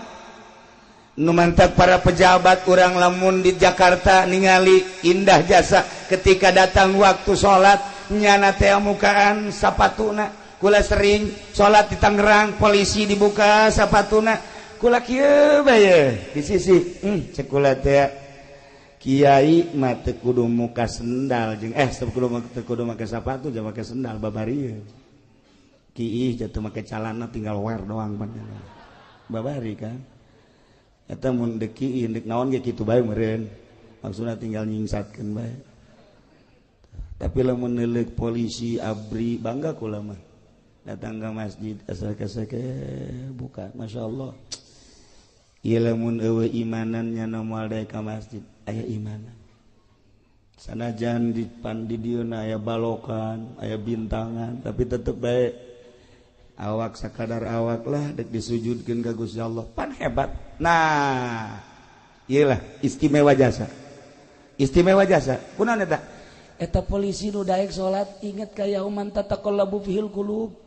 Nu mantak para pejabat urang lamun di Jakarta ningali indah jasa ketika datang waktu salat nyana teh mukaan sapatuna. Kula sering salat di Tangerang, polisi dibuka sapatuna. Kula kieu bae di sisi cek kula teh kiai mah teu kudu muka sendal jeung teu kudu make sapatu jeung make sendal babari. Kiih jatuh make calana tinggal wear doang babari kan. Eta mun deuk kiih deuk naon ge kitu bae meureun. Maksudna tinggal nyingsatkeun bae. Tapi lamun neuleuk polisi abri bangga kula mah. Datang ke masjid asal kasake buka, Masya Allah. Ieu lamun eueuh imanan nya moal daek ka masjid, aya imanan. Sanajan di pan di dieu aya balokan, aya bintangan, tapi tetep bae awak sakadar awak lah dek disujudkeun ka Gusti Allah. Pan hebat. Nah, ieu lah istimewa jasa. Istimewa jasa. Kunaon eta? Eta polisi nu daek salat inget ka yauman tataqallabu fihil qulub.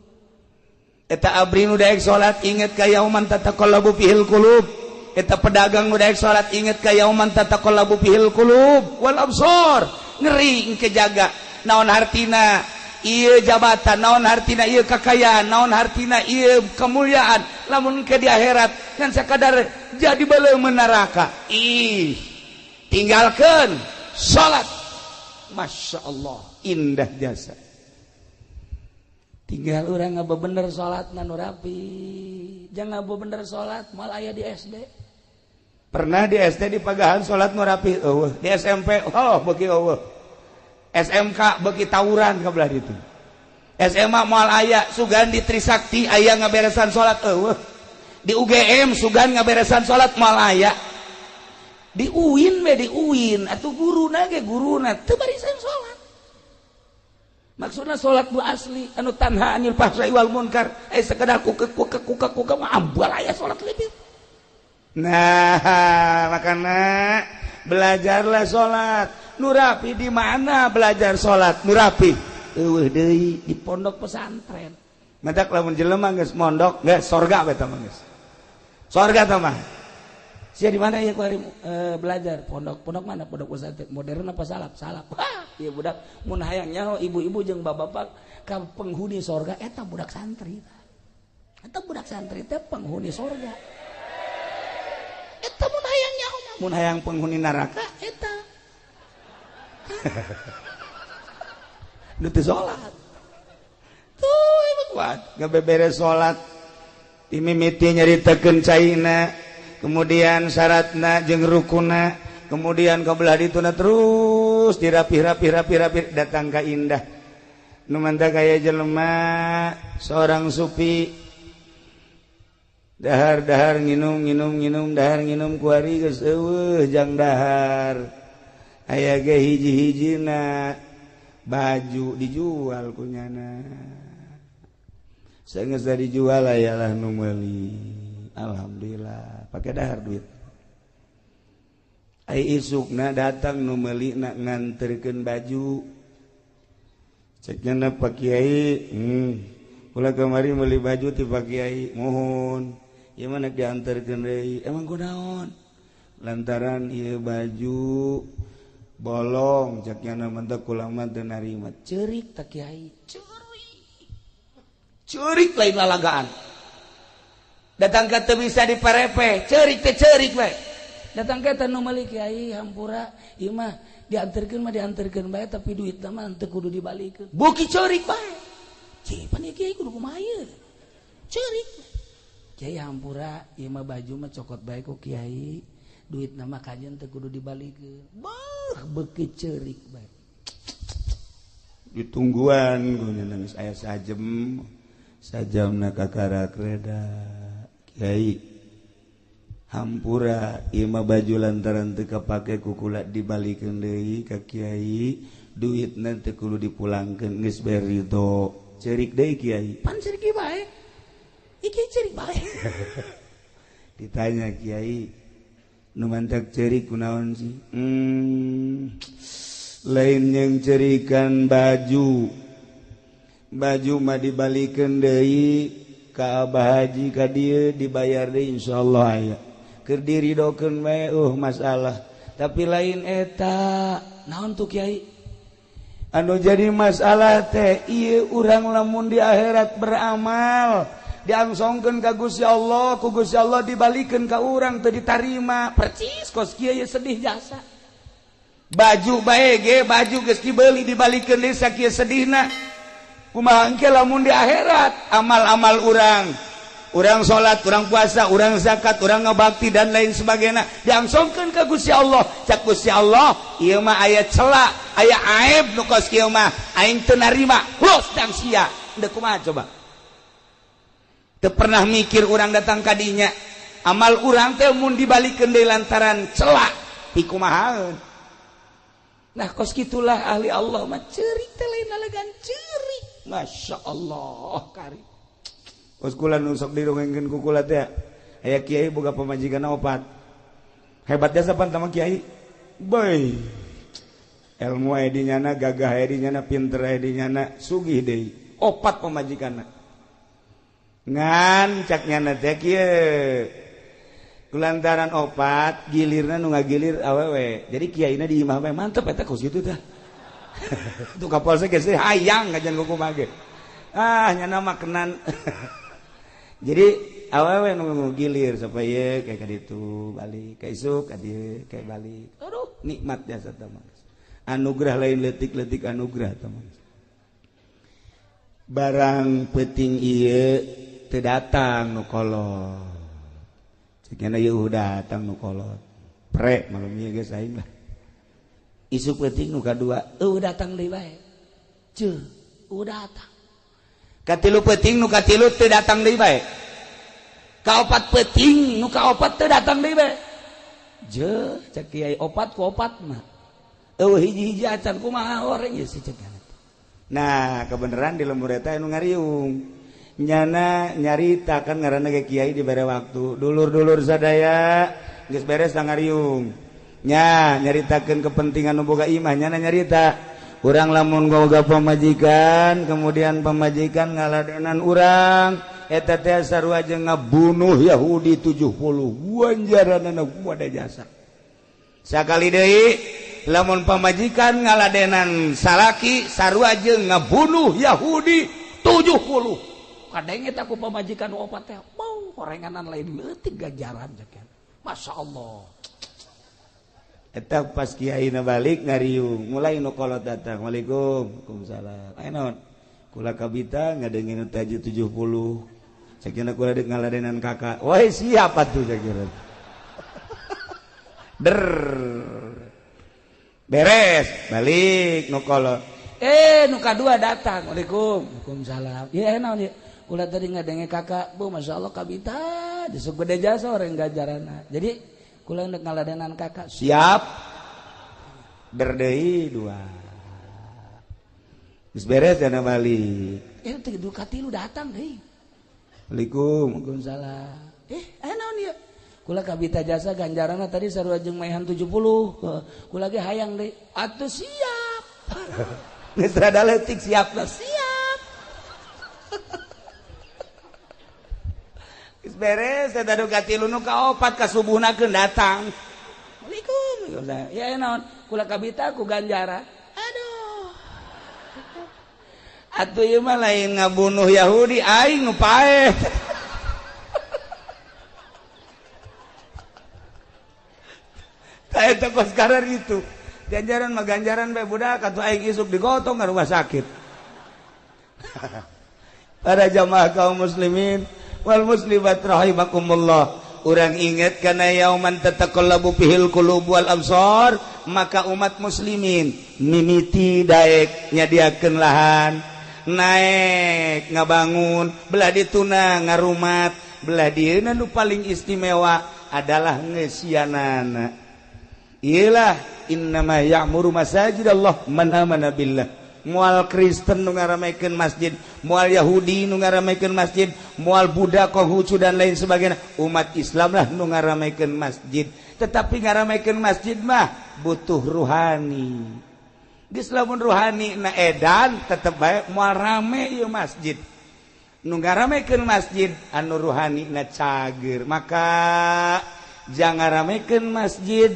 Eta abri nu daek salat inget ka yauman tataqallabu fihil qulub. Eta pedagang nu daek salat inget ka yauman tataqallabu fihil qulub wal absar. Ngeri engke jaga. Naon hartina ieu jabatan, naon hartina ieu kakayaan, naon hartina ieu kemuliaan. Lamun ke di akhirat ngan sakadar jadi beuleum neraka. Ih, tinggalkeun salat. Masya Allah, indah jasa. Tinggal orang ngaba bener salat nu rapi. Jangan ngaba bener salat mal aya di SD. Pernah di SD di pagahan salat nu rapi eueuh, di SMP oh beuki eueuh. SMK beuki tawuran ka belah ditu. SMA moal aya sugan di Trisakti aya ngaberesan salat eueuh. Di UGM sugan ngaberesan salat moal aya. Di UIN we di UIN atuh guruna ge guruna teu barisan salat. Maksudna salat nu asli anu tanha anil fahsai wal munkar, sekedar kukek kukek kukek kukek mah ambal aya salat lebih. Nah, makana belajarlah salat. Nu rapi di mana belajar salat? Nu rapi eueuh deui di pondok pesantren. Matak lamun jelema geus mondok geus sorga we tah mah geus. Sorga tah mah. Sia di mana ya ku hari belajar? Pondok, pondok mana? Pondok pesantren modern apa salaf? Salaf. Wah, ieu budak mun hayang nyaho ibu-ibu jeung bapak-bapak ka penghuni sorga eta budak santri. Eta budak santri teh penghuni sorga. Eta mun hayang nyaho mah, mun hayang penghuni neraka eta. Nu teu salat. Tuh emang kuat, ngabeberes salat. Dimimiti nyaritakeun caina, kemudian syaratna jeung rukuna, kemudian kabelah dituna terus dirapih-rapih-rapih-rapih datang ka indah. Nu mantap kaya jelema seorang supi dahar-dahar nginum nginum nginum dahar nginum kuari geus eueuh jang dahar. Aya ge hiji-hijina baju dijual ku nyana. Saenggeus dijual ayalah nu meuli. Alhamdulillah pakai dahar duit. Ai isukna datang nu meulina nganterkeun baju. Ceknya na Pak Kiai, kula kamari meuli baju ti Pak Kiai, mohon. Ieu mah nek dianterkeun deui. Emang kunaon? Lantaran ieu baju bolong, ceknya na mah kula mah teu narima. Ceurik tak Kiai, ceurik. Ceurik lain lalagaan. Datang ka teu bisa diparepe, ceurik teh ceurik we. Datang ke nu meuli, Kiai, hampura, ieu mah dianterkeun mah dianterkeun bae, tapi duitna mah teu kudu dibalikeun. Beuki ceurik bae. Cih, pan ieu Kiai kudu kumaha ieu? Ceurik. Kiai, hampura, ieu mah baju mah cokot bae ku Kiai, duitna mah kajeun teu kudu dibalikeun. Beuh, beuki ceurik bae. Ditungguan gua nangis aya sajem. Sajamna kakarak reda. Kiai, hampura, ieu mah baju lantaran teu kapake ku kula dibalikeun deui ka Kiai, duitna teu kudu dipulangkeun, geus bae ridho. Ceurik deui Kiai. Pan ceurik bae. Iki ceurik bae. Ditanya Kiai, nu mantak ceurik kunaon sih? Lain yang cerikan baju. Baju mah dibalikeun deui ka Abah Haji ka dieu dibayar deui insyaallah aya. Keur diridokeun bae masalah. Tapi lain eta. Naon tuh Kiai? Anu jadi masalah teh ieu urang lamun di akhirat beramal diangsongkeun ka Gusti Allah, ku Gusti Allah dibalikeun ka urang teu ditarima. Percis kos kieu ye sedih jasa. Baju bae ge, baju geus dibeli dibalikeun deui sakieu sedihna. Kumaha engke lamun di akhirat amal-amal urang, urang salat, urang puasa, urang zakat, urang ngabakti dan lain sebagainya diangsongkeun ka Gusti Allah. Cak Gusti Allah, ieu mah aya cela, aya aib nu kos kieu mah aing teu narima. Los dang sia. Deuk kumaha coba? Teu pernah mikir urang datang ka dinya. Amal urang teh mun dibalikeun deui lantaran cela, pikumahaeun. Nah, kos kitulah ahli Allah mah ceurik teh lain lalagan ceurik. Masya Allah kari. Kos kula nu sok dirongengkeun ku kula teh aya kiai boga pamajikan opat. Hebat jasa pan tama kiai. Boy. Ilmu aya di nyana, gagah aya di nyana, pinter aya di nyana, sugih deui. Opat pamajikanna. Ngan cak nyana teh kieu. Kulantaran opat gilirna nu ngagilir awewe. Jadi kiaina di imah bae mantep eta kos kitu tah. Tuh kapolsek geus hayang ngajan kumaha ge. Ah nyana mah kenan. Jadi awewe nu gilir supaya kayak kaditu balik, ka isuk ka dieu kayak balik. Aduh, nikmat jasa tah mah. Anugerah lain leutik-leutik anugerah tah mah. Barang peuting ieu teu datang nu kolot. Cekna ieu datang nu kolot. Pre malum ieu geus aing lah. Isuk peuting nu kadua, eueuh datang deui bae. Ceuh, eueuh datang. Katilu peuting nu katilu teu datang deui bae. Kaopat peuting nu kaopat teu datang deui bae. Jeuh, cek kiai opat ku opat mah. Eueuh hiji-hiji acan kumaha oreng ieu si cek. Nah, kebenaran di lembur eta anu ngariung. Nyana nyarita kan ngaranna ge kiai dibere waktu. Dulur-dulur sadaya geus beres ngariung. Nya nyaritakeun kepentingan nu boga imah, nyana nyarita urang lamun boga pamajikan, kemudian pamajikan ngaladenan urang, eta teh sarua jeung ngabunuh Yahudi 70. Wanjaranana kumaha jasa. Sakali deui lamun pamajikan ngaladenan salaki sarua jeung ngabunuh Yahudi 70. Kadenge teh ku pamajikan opat teh, bau horenganan lain leutik ganjaran cek. Masya Allah. Eta pas kiai na balik ngariung, mulai nu kolot datang. Waalaikum, waalaikumsalam. Aya naon? Kula kabita ngadengin nu taji 70. Cek kula deuk ngaladenan kakak. Woi siapa tuh cek. Der. Beres, balik nu kolot. Nu kadua datang. Waalaikum, waalaikumsalam. Ieu naon ieu? Kula tadi ngadenge kakak, bu Masya Allah kabita, disuk gede jasa orang ganjaranna. Jadi kula ndek ngaladenan kakak, siap. Berdei dua. Geus beres dana balik. Teh du katilu datang deui. Waalaikum, waalaikumsalam. Aya naon ieu? Kula kabita jasa ganjaranna tadi sarua jeung maehan 70. Kula ge hayang deui. Atuh siap. Geus rada leutik siap lah, siap. Geus beres eta nu katilu nu kaopat ka subuhna keun datang. Assalamualaikum. Ya naon? Kula kabita ku ganjaran. Aduh. Atuh ieu mah lain ngabunuh Yahudi aing nu paeh. Eta kos karar itu. Ganjaran mah ganjaran bae budak atuh aing isuk digotong ka rumah sakit. Para jamaah kaum muslimin wal muslimat rahimakumullah. Urang ingat kana yauman tataqallabu fihil qulub wal absar, maka umat muslimin mimiti daek nyadiakeun lahan, naek ngabangun, belah dituna ngarumat, belah dieuna nu paling istimewa adalah ngeusianana. Iyalah innama ya'muru masajidallah man amana billah. Moal Kristen nu ngaramekeun masjid, moal Yahudi nu ngaramekeun masjid, moal Buddha, Konghucu dan lain sebagainya. Umat Islam lah nu ngaramekeun masjid. Tetapi ngaramekeun masjid mah butuh ruhani. Geus lamun ruhani na edan tetep bae moal rame ieu masjid. Nu ngaramekeun masjid anu ruhani na cager. Maka jangan ngaramekeun masjid,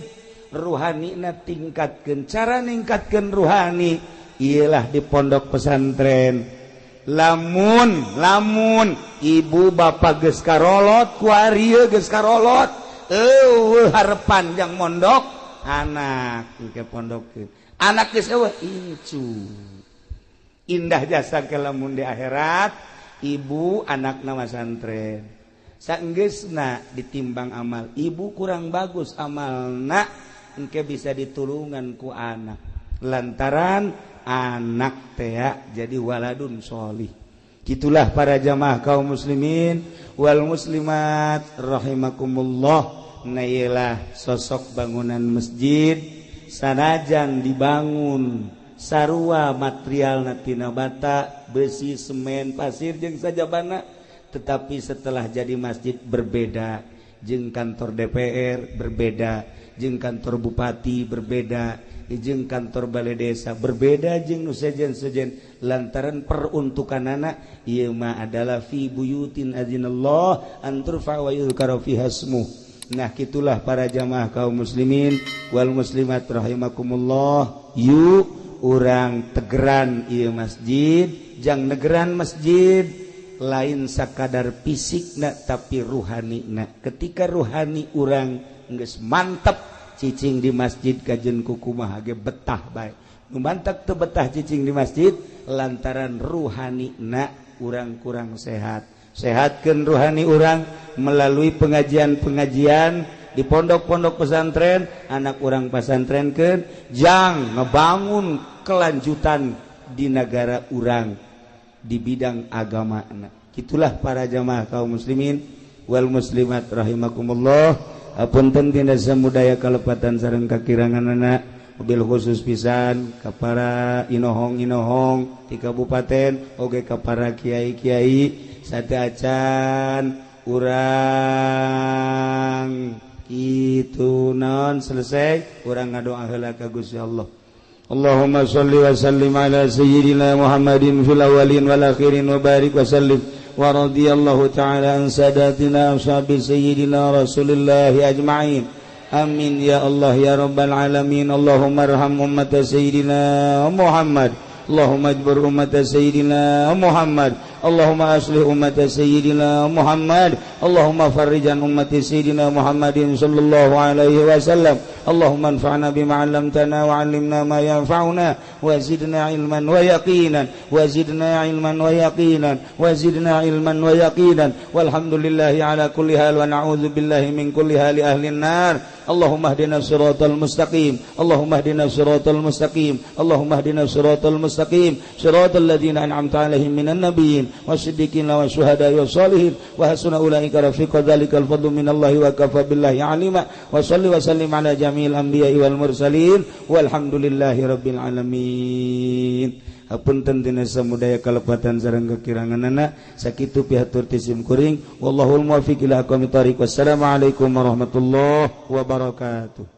ruhani na tingkatkeun. Cara ningkatkeun ruhani ialah di pondok pesantren. Lamun lamun ibu bapak geus karolot kuari geus karolot eueuh harepan jang mondok anak ke pondokkeun anak geus eueuh incu indah jasa ke lamun di akhirat ibu anakna masantren saenggeusna ditimbang amal ibu kurang bagus amalna engke bisa ditulungan ku anak lantaran anak tea jadi waladun sholih. Gitulah para jamaah kaum muslimin wal muslimat rahimakumullah. Nailah sosok bangunan masjid sanajan dibangun sarua material tina bata, besi, semen, pasir jeung sajabana, tetapi setelah jadi masjid berbeda jeung kantor DPR, berbeda jeung kantor bupati, berbeda jeung kantor balai desa, berbeda jeung nu sejen-sejen lantaran peruntukanana ieu mah adalah fi buyutin azinallah an turfa wa yuzkara fiha ismuh. Nah kitulah para jamaah kaum muslimin wal muslimat rahimakumullah. Yuk urang tegeran ieu masjid, jang negeran masjid lain sakadar fisikna tapi ruhanina. Ketika ruhani urang geus mantep cicing di masjid kajen kukumaha ge betah bae. Nu mantak teu betah cicing di masjid lantaran ruhanina urang kurang sehat. Sehatkeun ruhani urang melalui pengajian-pengajian di pondok-pondok pesantren, anak urang pasantrenkeun jang ngebangun kelanjutan di negara urang di bidang agama. Itulah para jamaah kaum muslimin wal muslimat rahimakumullah. Apunten tina samudaya kalepatan sareng kakiranganana, mobil khusus pisan ka para inohong-inohong di kabupaten oge ka para kiai-kiai sateuacan urang kitu naon selesai urang ngadoa heula ka Gusti Allah. Allahumma sholli wa sallim ala sayyidina Muhammadin fil awwalin wal akhirin wa barik wa sallim. Wa radiyallahu ta'ala an sadatina ashabi sayyidina Rasulillah ajma'in. Amin ya Allah ya rabbal alamin. Allahumma arham ummata sayyidina Muhammad. Allahumma ajbur ummata sayyidina Muhammad. Allahumma aslih ummata sayyidina Muhammad. Allahumma farrijan ummati sayyidina Muhammadin sallallahu alaihi wasallam. Allahumma anfa'na bima 'allamtana wa 'allimna ma yanfa'una wa zidna 'ilman wa yaqinan wa zidna 'ilman wa yaqinan wa zidna 'ilman wa yaqinan. Walhamdulillahi ala kulli hal wa na'udzu billahi min kulli hali ahli an-nar. Allahumma hdina siratal mustaqim. Allahumma hdina siratal mustaqim. Allahumma hdina siratal mustaqim. Siratal ladzina an'amta 'alaihim minan nabiyyin wasiddiqina wasyuhada'i wassalihin wa hasuna ulaika rafiqa. Dzalikal fadlu minallahi wa kafa billahi alima. Wa shalli wa sallim ala jami'il anbiya'i wal mursalin walhamdulillahi rabbil alamin. Hapunten tina samudaya kalepatan sareng kekiranganana. Sakitu pihatur ti sim kuring. Wallahul muwaffiq ila aqwamit thoriq. Wassalamualaikum warahmatullahi wabarakatuh.